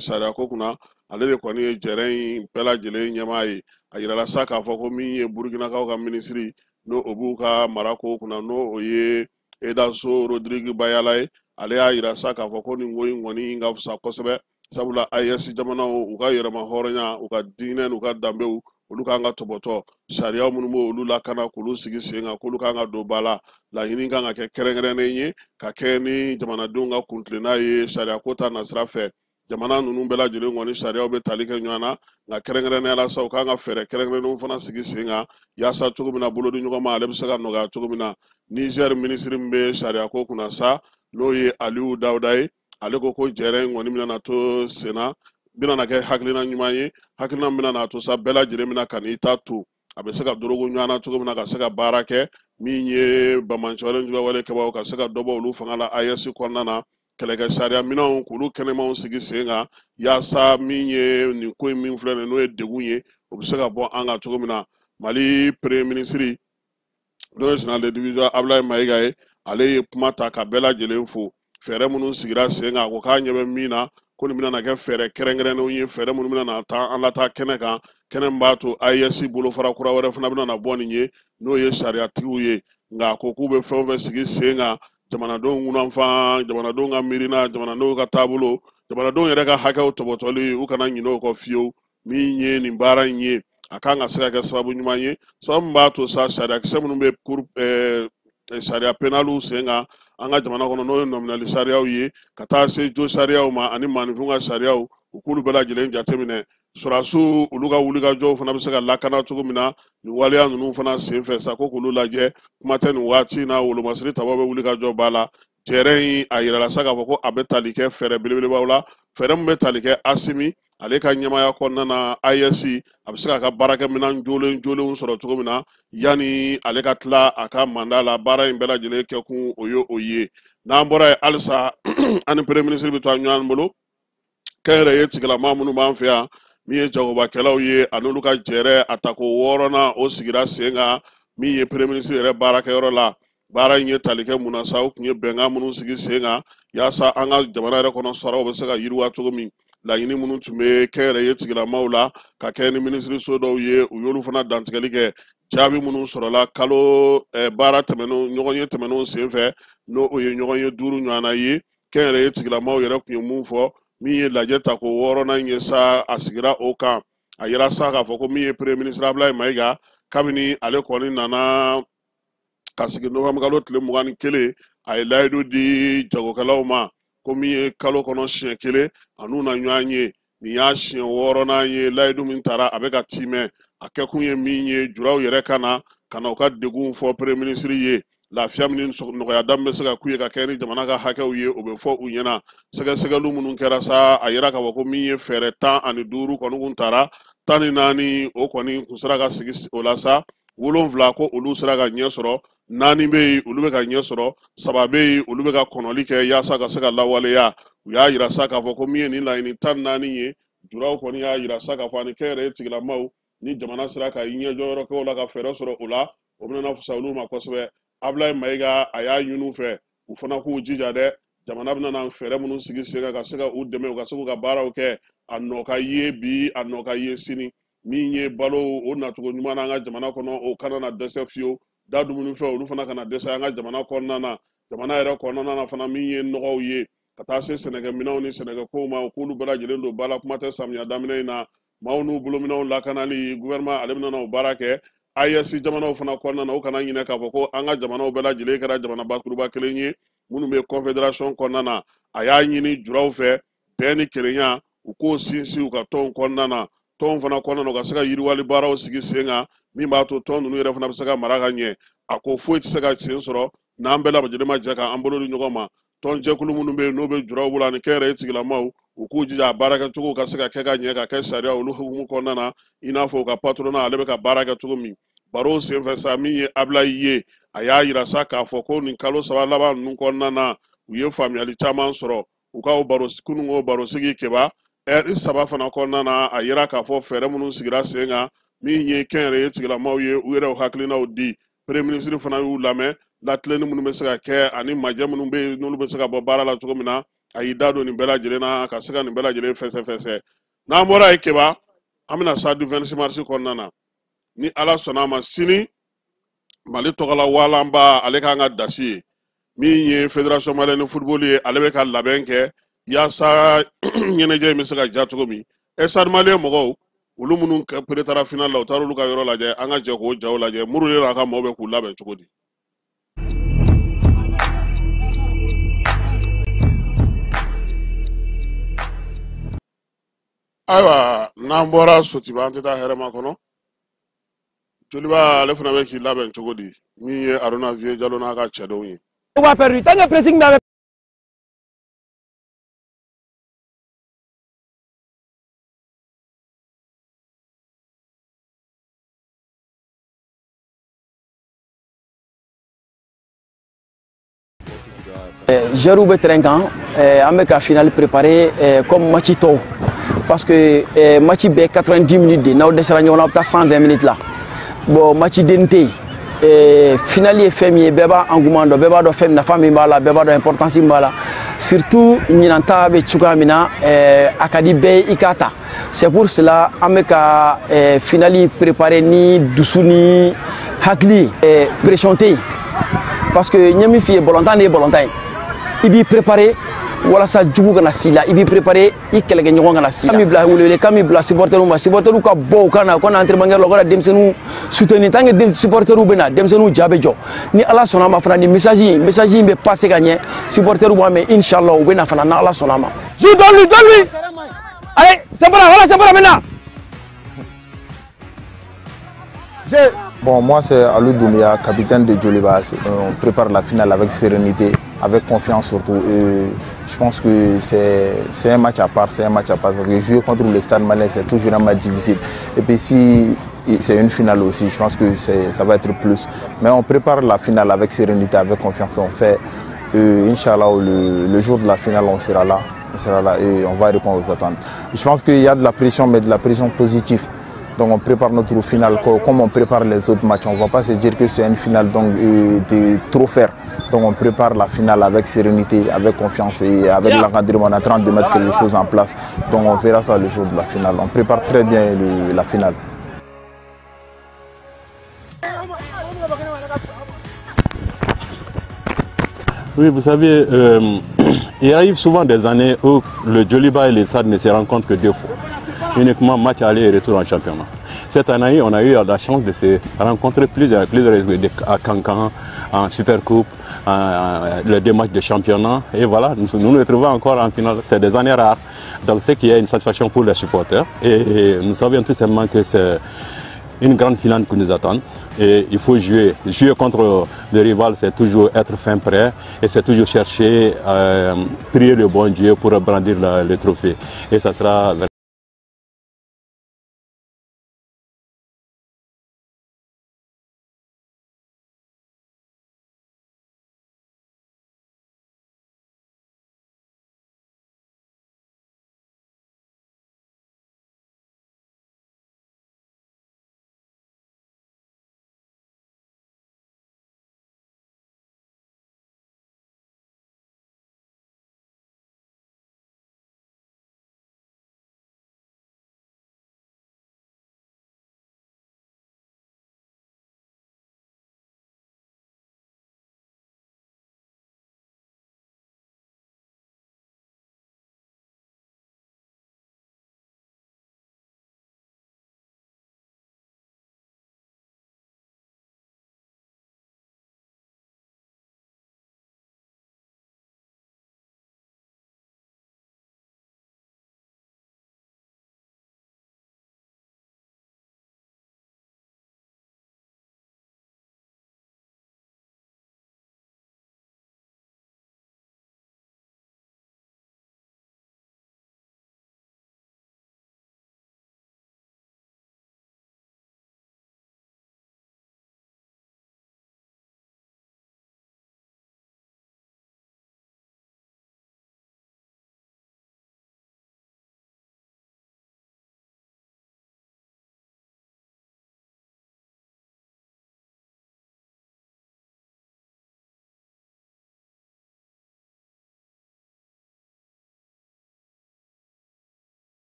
sariya ko kunna, ale de kɔni ye jɛrɛ in bɛɛ lajɛlen ɲɛmaa ye. A yirala sa k'a fɔ ko min ye Burukinakaw ka minisiri n'o o b'u ka mara ko kunna, n'o o ye Edanso Rodrigue Bayala ye, ale y'a yira sa k'a fɔ ko nin ko in kɔni ka fisa kosɛbɛ, sabula AES jamanaw u ka yɛrɛma hɔrɔnya, u ka diinɛ n'u ka danbew, olu kan ka tɔbɔtɔ, sariya minnu b'olu lakana k'olu sigi sen kan, k'olu kan ka don ba la. Laɲini kan ka kɛ kɛrɛnkɛrɛnnen ye ka kɛ ni jamanadenw ka kuntilenna ye sariya ko ta nasira fɛ. Jamana ninnu bɛɛ lajɛlen kɔni sariyaw bɛ tali kɛ ɲɔgɔn na, nka kɛrɛnkɛrɛnnenya la sa, u kan ka fɛɛrɛ kɛrɛnkɛrɛnnenw fana sigi sen kan yaasa cogo min na bolodi ɲɔgɔn ma ale bɛ se ka nɔgɔya cogo min na. Niger minisiri min bɛ sariya ko kunna sa, n'o ye Aliyu Dawuda ye, ale ko ko jɛrɛ in kɔni bɛna to sen na, bɛna na kɛ hakilina ɲuman ye, hakilina min bɛna na to sa bɛɛ lajɛlen bɛna ka n'i ta to a bɛ se ka dorogo ɲɔgɔn na cogo min na ka se ka baara kɛ, min ye banbaanciwale juguyawale kɛbagaw ka se ka dɔ bɔ olu fanga la AES kɔnɔna na, kɛlɛkɛ sariya minɛnw k'olu kɛnɛmaw sigi sen kan yaasa min ye nin ko in min filɛ nin ye n'o ye degun ye, o bɛ se ka bɔ an kan cogo min na. Mali premier ministre n'o ye général de division Ablaye Mayiga ye, ale ye kuma ta ka bɛɛ lajɛlen fo fɛɛrɛ minnu sigira sen kan. A ko k'a ɲɛ bɛ min na, ko nin bɛna na kɛ fɛɛrɛ kɛrɛnkɛrɛnnenw ye, fɛɛrɛ minnu bɛna na taa an lataa kɛnɛ kan, kɛnɛ min b'a to AES bolofara kura wɛrɛ fana bɛna na bɔ nin ye, n'o ye sariyatigiw ye. Nka a ko k'u bɛ fɛn o fɛn sigi sen kan, jamanadenw kunnafan, jamanadenw ka miirina, jamanadenw ka taabolo, jamanadenw yɛrɛ ka hakɛw tɔbɔtɔli, u kana ɲinɛ o kɔ fiyewu. Min ye nin baara in ye, a kan ka se ka kɛ sababu ɲuman ye, sababu min b'a to sa sariyakisɛ minnu bɛ cour sariya penaliw sen kan an ka jamana kɔnɔ, n'o ye nɔminɛli sariyaw ye, ka taa se jo sariyaw ma ani maaninfinw ka sariyaw, u k'olu bɛɛ lajɛlen jateminɛ. Sɔrɔdasiw olu ka wulikajɔw fana bɛ se ka lakana cogo min na nin waleya ninnu fana senfɛ sa, ko k'olu lajɛ. Kuma tɛ nin waati in na, wolomasiri tabaw bɛ wulikajɔ ba la. Jɛrɛ in a yirala sa k'a fɔ ko a bɛ tali kɛ fɛɛrɛ belebelebaw la, fɛɛrɛ min bɛ tali kɛ Asimi ale ka ɲɛmaaya kɔnɔna na, AES a bɛ se k'a ka baarakɛminɛn jolen jolenw sɔrɔ cogo min na yanni ale ka tila a ka mandat la. Baara in bɛɛ lajɛlen kɛkun o ye o ye. N'an bɔra yen halisa, an ni premier ministre bɛ to an ɲɔgɔn bolo. Kɛnyɛrɛye tigilamaa minnu b'an fɛ yan, min ye jagobakɛlaw ye, a n'olu ka jɛrɛ a tako wɔɔrɔnan o sigira sen kan, min ye premier ministre yɛrɛ baarakɛyɔrɔ la. Baara in ye tali kɛ mun na sa, u tun ye bɛnkan minnu sigi sen kan yaasa an ka jamana yɛrɛ kɔnɔ saraw bɛ se ka yiriwa cogo min, laɲini minnu tun bɛ kɛnyɛrɛye tigilamaw la ka kɛ ni minisiriso dɔw ye, u y'olu fana dantigɛli kɛ. Jaabi minnu sɔrɔla kalo baara tɛmɛnenw, ɲɔgɔn ye tɛmɛnenw senfɛ, n'o o ye ɲɔgɔn ye 5 ɲɔgɔnna ye, kɛnyɛrɛye tigilamaw yɛrɛ tun ye mun fɔ, min ye lajɛ tako wɔɔrɔnan ye sa, a sigira o kan. A yira sa k'a fɔ ko min ye premier ministre Ablaye Mayiga, kabini ale kɔni nana ka sigi novembre kalo tile 21, a ye layidu di jagokɛlaw ma ko min ye kalo kɔnɔ siɲɛ kelen a n'u na ɲɔgɔn ye. Nin y'a siɲɛ wɔɔrɔnan ye layidu min tara a bɛ ka timɛ. A kɛkun ye min ye, juraw yɛrɛ ka na ka na u ka degunw fɔ premier ministre ye. Lafiya min ni nɔgɔya da min bɛ se ka k'u ye ka kɛ ni jamana ka hakɛw ye, o bɛ fɔ u ɲɛna. Sɛgɛsɛgɛliw minnu kɛra sa, a yira k'a fɔ ko min ye fɛɛrɛ 15 kɔni kun tara, 14 o kɔni kun sera ka sigi o la sa, 7 ko olu sera ka ɲɛ sɔrɔ, 4 bɛ yen olu bɛ ka ɲɛ sɔrɔ, 3 bɛ yen olu bɛ ka kɔnɔli kɛ yaasa ka se ka lawaleya. U y'a yira sa k'a fɔ ko min ye nin laɲini 14 ye, juraw kɔni y'a yira sa k'a fɔ ani kɛnyɛrɛye tigilamaw ni jamana sera ka ɲɛjɔyɔrɔ kɛ o la ka fɛɛrɛ sɔrɔ o la, o bɛna fisaya olu ma kosɛbɛ. Abulaye Mayiga a y'a ɲini u fɛ u fana k'u jija dɛ, jamana bɛna na fɛɛrɛ minnu sigi sen kan ka se ka u dɛmɛ u ka se k'u ka baaraw kɛ, a nɔ ka ye bi, a nɔ ka ye sini. Min ye balo o nacogo ɲuman na an ka jamana kɔnɔ, o kana na dɛsɛ fiyewu. Da dumunifɛnw olu fana kana dɛsɛ an ka jamana kɔnɔna na. Jamana yɛrɛ kɔnɔna na fana, min ye nɔgɔw ye ka taa se sɛnɛkɛminɛnw ni sɛnɛkɛkow ma, u k'olu bɛɛ lajɛlen don ba la. Kuma tɛ samiya daminɛ in na, maaw n'u bolominɛnw lakanali, gouvernement ale bɛna o baara kɛ. AES jamanaw fana kɔnɔna na, u kana ɲinɛ k'a fɔ ko an ka jamanaw bɛɛ lajɛlen kɛra jamana bakuruba kelen ye minnu bɛ confédération kɔnɔna na. A y'a ɲini juraw fɛ bɛn ni kelenya u k'o sinsin u ka tɔnw kɔnɔna na, tɔnw fana kɔnɔna na u ka se ka yiriwali baaraw sigi sen kan min b'a to tɔn ninnu yɛrɛ fana bɛ se ka mara ka ɲɛ. A ko foyi tɛ se ka sen sɔrɔ n'an bɛɛ lajɛlen ma jɛ k'an bolo di ɲɔgɔn ma. Tɔnjɛkulu minnu bɛ yen n'o bɛ juraw bolo ani kɛnyɛrɛye tigilamaw, u k'u jija a baarakɛcogo ka se ka kɛ ka ɲɛ, ka kɛ sariya olu hukumu kɔnɔna na, i n'a fɔ u ka patronat ale bɛ ka baara kɛ cogo min. Baro senfɛ sa, min ye Abulayi ye, a y'a yira sa k'a fɔ ko nin kalo 3 laban ninnu kɔnɔna na, u ye faamuyali caman sɔrɔ u ka baro kununko barosigi kɛba ɛri 3 fana kɔnɔna na. A yira k'a fɔ fɛɛrɛ minnu sigira sen kan, min ye kɛnyɛrɛye tigilamaw ye, u yɛrɛw hakilinaw di. Premier ministre fana y'u lamɛn, latilenni minnu bɛ se ka kɛ ani majɛ minnu bɛ yen n'olu bɛ se ka bɔ baara la cogo min na, a y'i da don nin bɛɛ lajɛlen na ka se ka nin bɛɛ lajɛlen fɛsɛfɛsɛ. N'an bɔra yen Keba, an bɛna sa du 26 mars kɔnɔna na. Ni Ala sɔnna a ma, sini Mali tɔgɔla walanba ale k'an ka dasi ye, min ye fédération malienne de football ye, ale bɛ ka labɛn kɛ yaasa ɲɛnajɛ in bɛ se ka ja cogo min. Stade Malien mɔgɔw, olu minnu prétara final la, u taara olu ka yɔrɔ lajɛ, an ka jɛ k'o jaw lajɛ. Muru n'a ka maaw bɛ k'u labɛn cogo di. Ayiwa, n'an bɔra Sotiba, an tɛ taa hɛrɛma kɔnɔ. Joliba ale fana bɛ k'i labɛn cogo di, min ye Aruna Vieux Jalo n'a ka cɛdenw ye. On va perdu. Tant que pressing n'avait Joueurs bɛ terrain kan, an bɛ ka finale préparer comme match tɔw, parce que match bɛɛ 90 minutes de, n'aw dɛsɛra ɲɔgɔn na, aw bɛ taa 120 minutes la. Bon, match denni tɛ yen. Finale ye fɛn min ye, bɛɛ b'a engouement dɔn, bɛɛ b'a dɔn fɛn nafa min b'a la, bɛɛ b'a dɔn importance min b'a la. Surtout ɲinan ta bɛ cogoya min na, a ka di bɛɛ ye i k'a ta. C'est pour cela an bɛ ka finale préparer ni dusu ni hakili ye. Pression tɛ yen, parce que n ye min f'i ye, balontan de ye balontan ye. I b'i préparer walasa jugu kana s'i la, i b'i préparer i kɛlɛkɛɲɔgɔn kana s'i la. Kan min bila welewelekan min bila supporteriw ma, supporteriw ka bɔ u ka na, u ka na entraînement kɛyɔrɔ la, u ka na denmisɛnninw soutenir. Tant que supporteriw bɛ na, denmisɛnninw ja bɛ jɔ. Ni Ala sɔnna a ma fana, nin message in bɛ passer ka ɲɛ, supporteriw b'a mɛn, inchallah u bɛ na fana n'Ala sɔnna a ma. Joue, donne-lui, donne-lui. Allez, c'est bon, voilà, c'est bon maintenant. Bon, moi c'est Alou Doumbia, capitaine de Djoliba. On prépare la finale avec sérénité, avec confiance surtout. Et je pense que c'est un match à part, c'est un match à part. Parce que jouer contre le Stade Malien, c'est toujours un match difficile. Et puis si c'est une finale aussi, je pense que ça va être plus. Mais on prépare la finale avec sérénité, avec confiance. On fait, Inch'Allah, le jour de la finale, on sera là. On sera là et on va répondre aux attentes. Je pense qu'il y a de la pression, mais de la pression positive. Donc on prépare notre finale comme on prépare les autres matchs. On ne va pas se dire que c'est une finale donc, de trop faire. Donc on prépare la finale avec sérénité, avec confiance et avec l'encadrement. On est en train de mettre quelque chose en place. Donc on verra ça le jour de la finale. On prépare très bien la finale. Oui, vous savez, il arrive souvent des années où le Djoliba et le Stade ne se rencontrent que deux fois. Uniquement match aller et retour en championnat. Cette année, on a eu la chance de se rencontrer plusieurs à Cancan, en Supercoupe, les deux matchs de championnat. Et voilà, nous nous retrouvons encore en finale. C'est des années rares. Donc, ce qui est une satisfaction pour les supporters. Et nous savions tout simplement que c'est une grande finale qui nous attend et il faut jouer. Jouer contre le rival, c'est toujours être fin prêt et c'est toujours chercher, prier le bon Dieu pour brandir le trophée. Et ça sera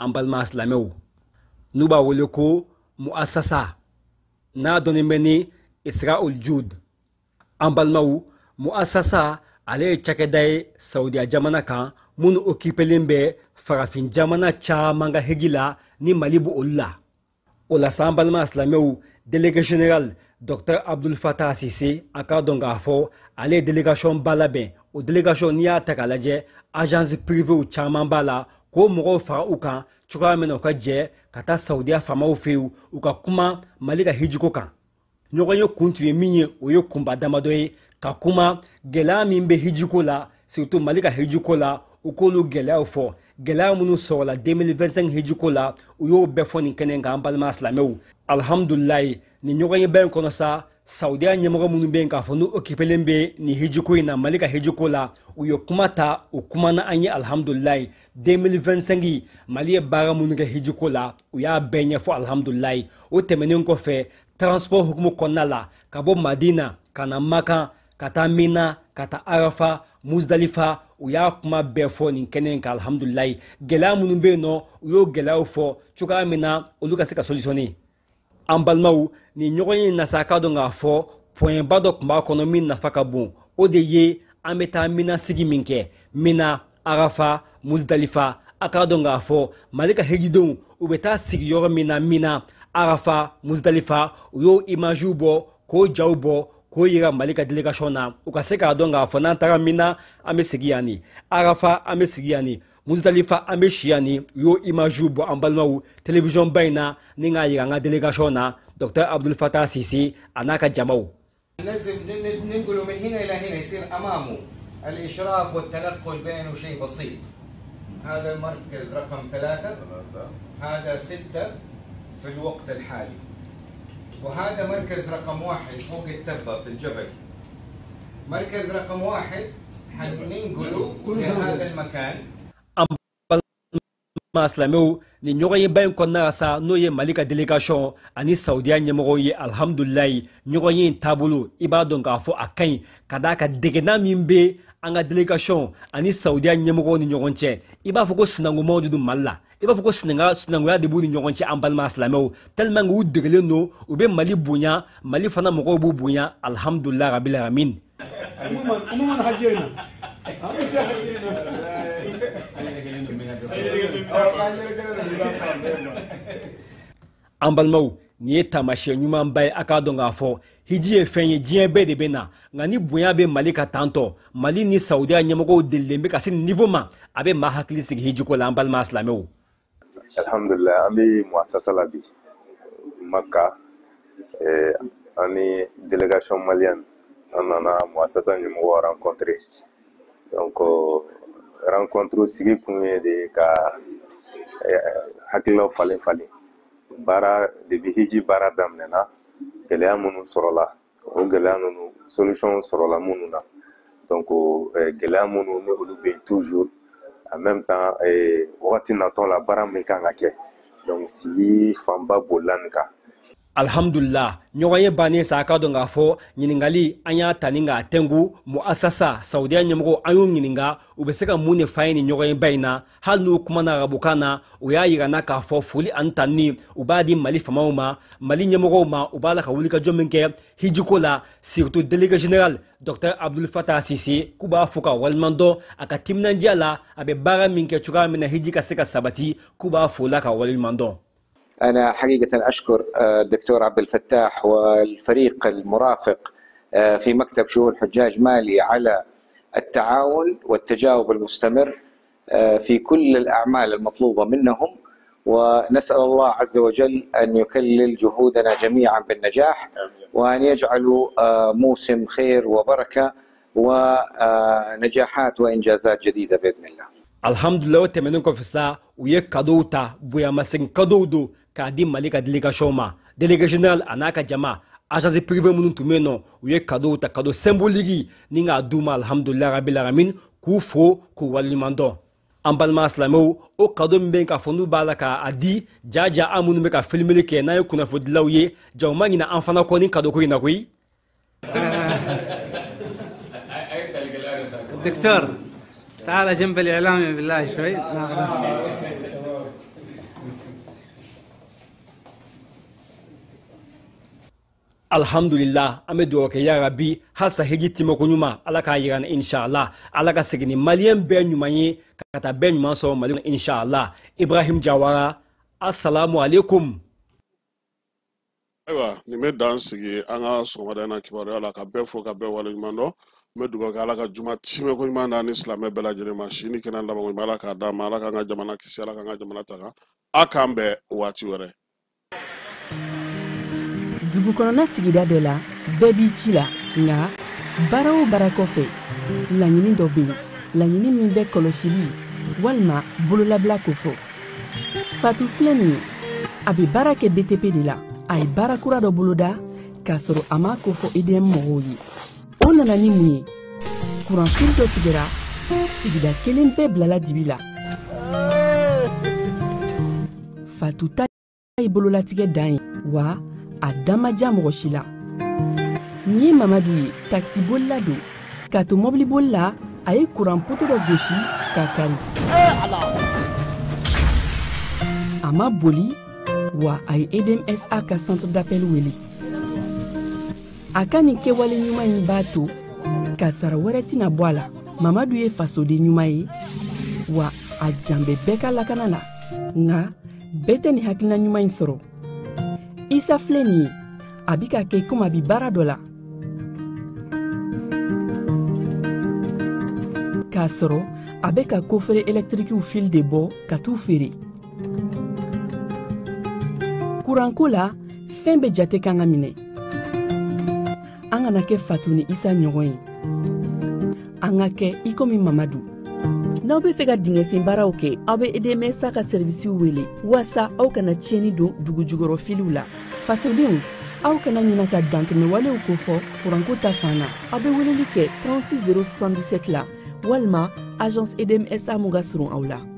An balima silamɛw, n'u b'a wele ko muasasa, n'a dɔnnen bɛ ni Isra'ul Jud. An balimaw, muasasa ale ye cakɛda ye Saudiya jamana kan minnu occupélen bɛ farafin jamana caman ka hiji la ni Mali b'o olu la. O la sa, an balima silamɛw, délégué général Dr Abdul Fattah Sise, a k'a dɔn k'a fɔ ale ye délégation ba labɛn. O délégation, n'i y'a ta k'a lajɛ, agence privée caman b'a la, k'o mɔgɔw fara u kan cogoya min na u ka jɛ ka taa Saudiya faamaw fɛ yen, u ka kuma Mali ka hijiko kan. Ɲɔgɔn ye kun tun ye min ye, o ye kunba damadɔ ye: ka kuma gɛlɛya min bɛ hijiko la, surtout Mali ka hijiko la, u k'olu gɛlɛyaw fɔ. Gɛlɛya minnu sɔrɔla 2025 hijiko la, u y'o bɛɛ fɔ nin kɛnɛ kan. An balima silamɛw, alhamdulilayi, nin ɲɔgɔn ye ba in kɔnɔ sa, Saudiya ɲɛmɔgɔ minnu bɛ yen k'a fɔ n'u occupélen bɛ nin hijiko in na, Mali ka hijiko la, u ye kuma ta, u kumana an ye. Alhamdulilayi, 2025 Mali ye baara minnu kɛ hijiko la, u y'a bɛɛ ɲɛfɔ, alhamdulilayi. O tɛmɛnen kɔfɛ, transport hukumu kɔnɔna la, ka bɔ Madina ka na Makan, ka taa Mina, ka taa Arafa, Muzdalifa, u y'a kuma bɛɛ fɔ nin kɛnɛ in kan, alhamdulilayi. Gɛlɛya minnu bɛ yen nɔ, u y'o gɛlɛyaw fɔ cogoya min na olu ka se ka solutionner. An balimaw, nin ɲɔgɔn ye nasa ka dɔn k'a fɔ point ba dɔ tun b'a kɔnɔ min nafa ka bon, o de ye an bɛ taa Mina sigi min kɛ, Mina, Arafa, Muzdalifa. A k'a dɔn k'a fɔ Mali ka hijidenw, u bɛ taa sigi yɔrɔ min na Mina, Arafa, Muzdalifa, u y'o imagew bɔ, k'o jaw bɔ, k'o yira Mali ka délégation na, u ka se k'a dɔn k'a fɔ n'an taara Mina, an bɛ sigi yan ni Arafa, an bɛ sigi yan ni Muzdalifa, an bɛ si yan ni. U y'o imagew bɔ, an balimaw, télévision ba in na, ni k'a yira an ka délégation na, Dr Abdul Fattah Sise a n'a ka jamaw. ننزل ننقله من هنا الى هنا يصير امامه الاشراف والتنقل بينه شيء بسيط. هذا المركز رقم 3، هذا 6 في الوقت الحالي، وهذا مركز رقم 1 فوق التبة في الجبل. مركز رقم 1 حننقله لهذا المكان. Silamɛw ni ɲɔgɔn ye ba in kɔnɔna la sa, n'o ye Mali ka délégation ani Saudiya ɲɛmɔgɔw ye, alhamdulilayi ɲɔgɔn ye in taabolo i b'a dɔn k'a fɔ a ka ɲi ka d'a kan degena min bɛ an ka délégation ani Saudiya ɲɛmɔgɔw ni ɲɔgɔn cɛ, i b'a fɔ ko sinankunmaw de don Mali la, i b'a fɔ ko sinankunya de b'u ni ɲɔgɔn cɛ. An balima silamɛw, tellement que u degelen don, u bɛ Mali bonya, Mali fana mɔgɔw b'u bonya, alhamdulilayi rabil alamin. An balimaw, nin ye taamasiyɛn ɲumanba ye. A k'a dɔn k'a fɔ hiji ye fɛn ye diɲɛ bɛɛ de bɛ na, nka ni bonya bɛ Mali ka tantɔ, Mali ni Saudiya ɲɛmɔgɔw delilen bɛ ka se nin niveau ma, a bɛ maa hakili sigi hijiko la. An balima silamɛw, alhamdulilayi an bɛ muasasa la bi Maka, an ni délégation malienne an nana muasasa ɲɛmɔgɔw rencontrer. Donc rencontre sigi kun ye de ka hakililaw falen falen. Baara depuis hiji baara daminɛna, gɛlɛya minnu sɔrɔla, o gɛlɛya ninnu solution sɔrɔla minnu na, donc gɛlɛya minnu ni olu bɛ yen toujours, en même temps wagati natɔ la baara min kan ka kɛ, donc sigi fanba bolila nin kan. Alhamdulillah ɲɔgɔn ye bannen sa. A ka dɔn k'a fɔ ɲininkali an y'a ta ni k'a tɛnku muasasa Saudiya ɲɛmɔgɔ, an y'u ɲininka u bɛ se ka mun de f'an ye nin ɲɔgɔn ye ba in na. Hali n'u kumana arabukan na, u y'a yira n na k'a fɔ foli ani tanuni u b'a di Mali faamaw ma, Mali ɲɛmɔgɔw ma, u b'a la ka wulikajɔ min kɛ hijiko la, surtout délégué général docteur Abdul Fattah Sise, k'u b'a fo ka waleɲuman dɔn a ka timinandiya la, a bɛ baara min kɛ cogoya min na hiji ka se ka sabati, k'u b'a fo la ka waleɲuman dɔn. أنا حقيقة أشكر الدكتور عبد الفتاح والفريق المرافق في مكتب شؤون حجاج مالي على التعاون والتجاوب المستمر في كل الأعمال المطلوبة منهم، ونسأل الله عز وجل أن يكلل جهودنا جميعا بالنجاح، وأن يجعل موسم خير وبركة ونجاحات وإنجازات جديدة بإذن الله. Alhamdulillah o tɛmɛnen kɔfɛ sa, u ye kadow ta, bonyamasegin kadow don k'a di Mali ka délégation ma. Délégué général a n'a ka jama, agence privée minnu tun bɛ yen nɔ, u ye kadow ta, cadeau symbolique ni k'a d'u ma, alhamdulillah rabil alamin, k'u fo k'u waleɲuman dɔn. An balima silamɛw, o cadeau min bɛ yen k'a fɔ n'u b'a la k'a di jaja, an minnu bɛ ka filimeli kɛ n'an ye kunnafonidilaw ye, ja u ma ɲinɛ an fana kɔ ni cadeau ko in na koyi. دكتور تعال جنب الإعلامي بالله شوي. Alhamdulillah an bɛ dugawu kɛ ya rabi, halisa hiji timɛko ɲuman Ala k'a yira n na inshallah, Ala ka segin ni maliyɛn bɛɛ ɲuman ye ka taa bɛɛ ɲuman sɔrɔ Mali kɔnɔ inshallah. Ibrahim Jawara, assalamu alaikum. Ayiwa, nin bɛ dan sigi an ka sɔgɔmada in na kibaruya la, ka bɛɛ fo ka bɛɛ waleɲuman dɔn. N bɛ dugawu kɛ Ala ka juma timɛko ɲuman d'an ni silamɛ bɛɛ lajɛlen ma, si ni kɛnɛ labanko ɲuman Ala k'a d'an ma, Ala k'an ka jamana kisi, Ala k'an ka jamana tanga. A k'an bɛn waati wɛrɛ. Dugu kɔnɔna sigida dɔ la, bɛɛ b'i ci la, nka baara o baara kɔfɛ laɲini dɔ bɛ yen, laɲini min bɛ kɔlɔsili walima bololabila kofɔ. Fatu filɛ nin ye, a bɛ baara kɛ BTP de la. A ye baara kura dɔ boloda k'a sɔrɔ a m'a kofɔ EDM mɔgɔw ye. O nana ni mun ye? Kuranfili dɔ tigɛra, sigida kelen bɛɛ bilala dibi la. Fatu ta ye bololatigɛ dan ye, wa a da ma diya mɔgɔ si la. Nin ye Mamadu ye, takisibolila don. K'a to mɔbiliboli la, a ye kuran poto dɔ gosi k'a kari. A ma boli, wa a ye EDMSA ka centre d'appel wele. A ka nin kɛwale ɲuman in b'a to kasara wɛrɛ tɛna bɔ a la. Mamadu ye fasoden ɲuman ye, wa a jan bɛ bɛɛ ka lakana la. Nka bɛɛ tɛ nin hakilina ɲuman in sɔrɔ. Isa filɛ nin ye, a bɛ ka kɛ komi a bɛ baara dɔ la, k'a sɔrɔ a bɛ ka kofere ɛlɛtirikiw fil de bɔ ka t'u feere. Kuranko la, fɛn bɛɛ jate kan ka minɛ. An An kana kɛ Fatu ni Isa ɲɔgɔn ye, an ka kɛ i komi Mamadu. N'aw be fɛ ka dingɛsen baaraw kɛ, aw be EDMSA ka sɛrivisiw wele waasa aw kana tiɲɛni don dugujukɔrɔ filiw la. Fasodenw, aw kana ɲina ka dantɛmɛwalew kofɔ kuranko ta fan na. Aw be weleli kɛ 36 077 la walima agence EDMSA mun ka surun aw la.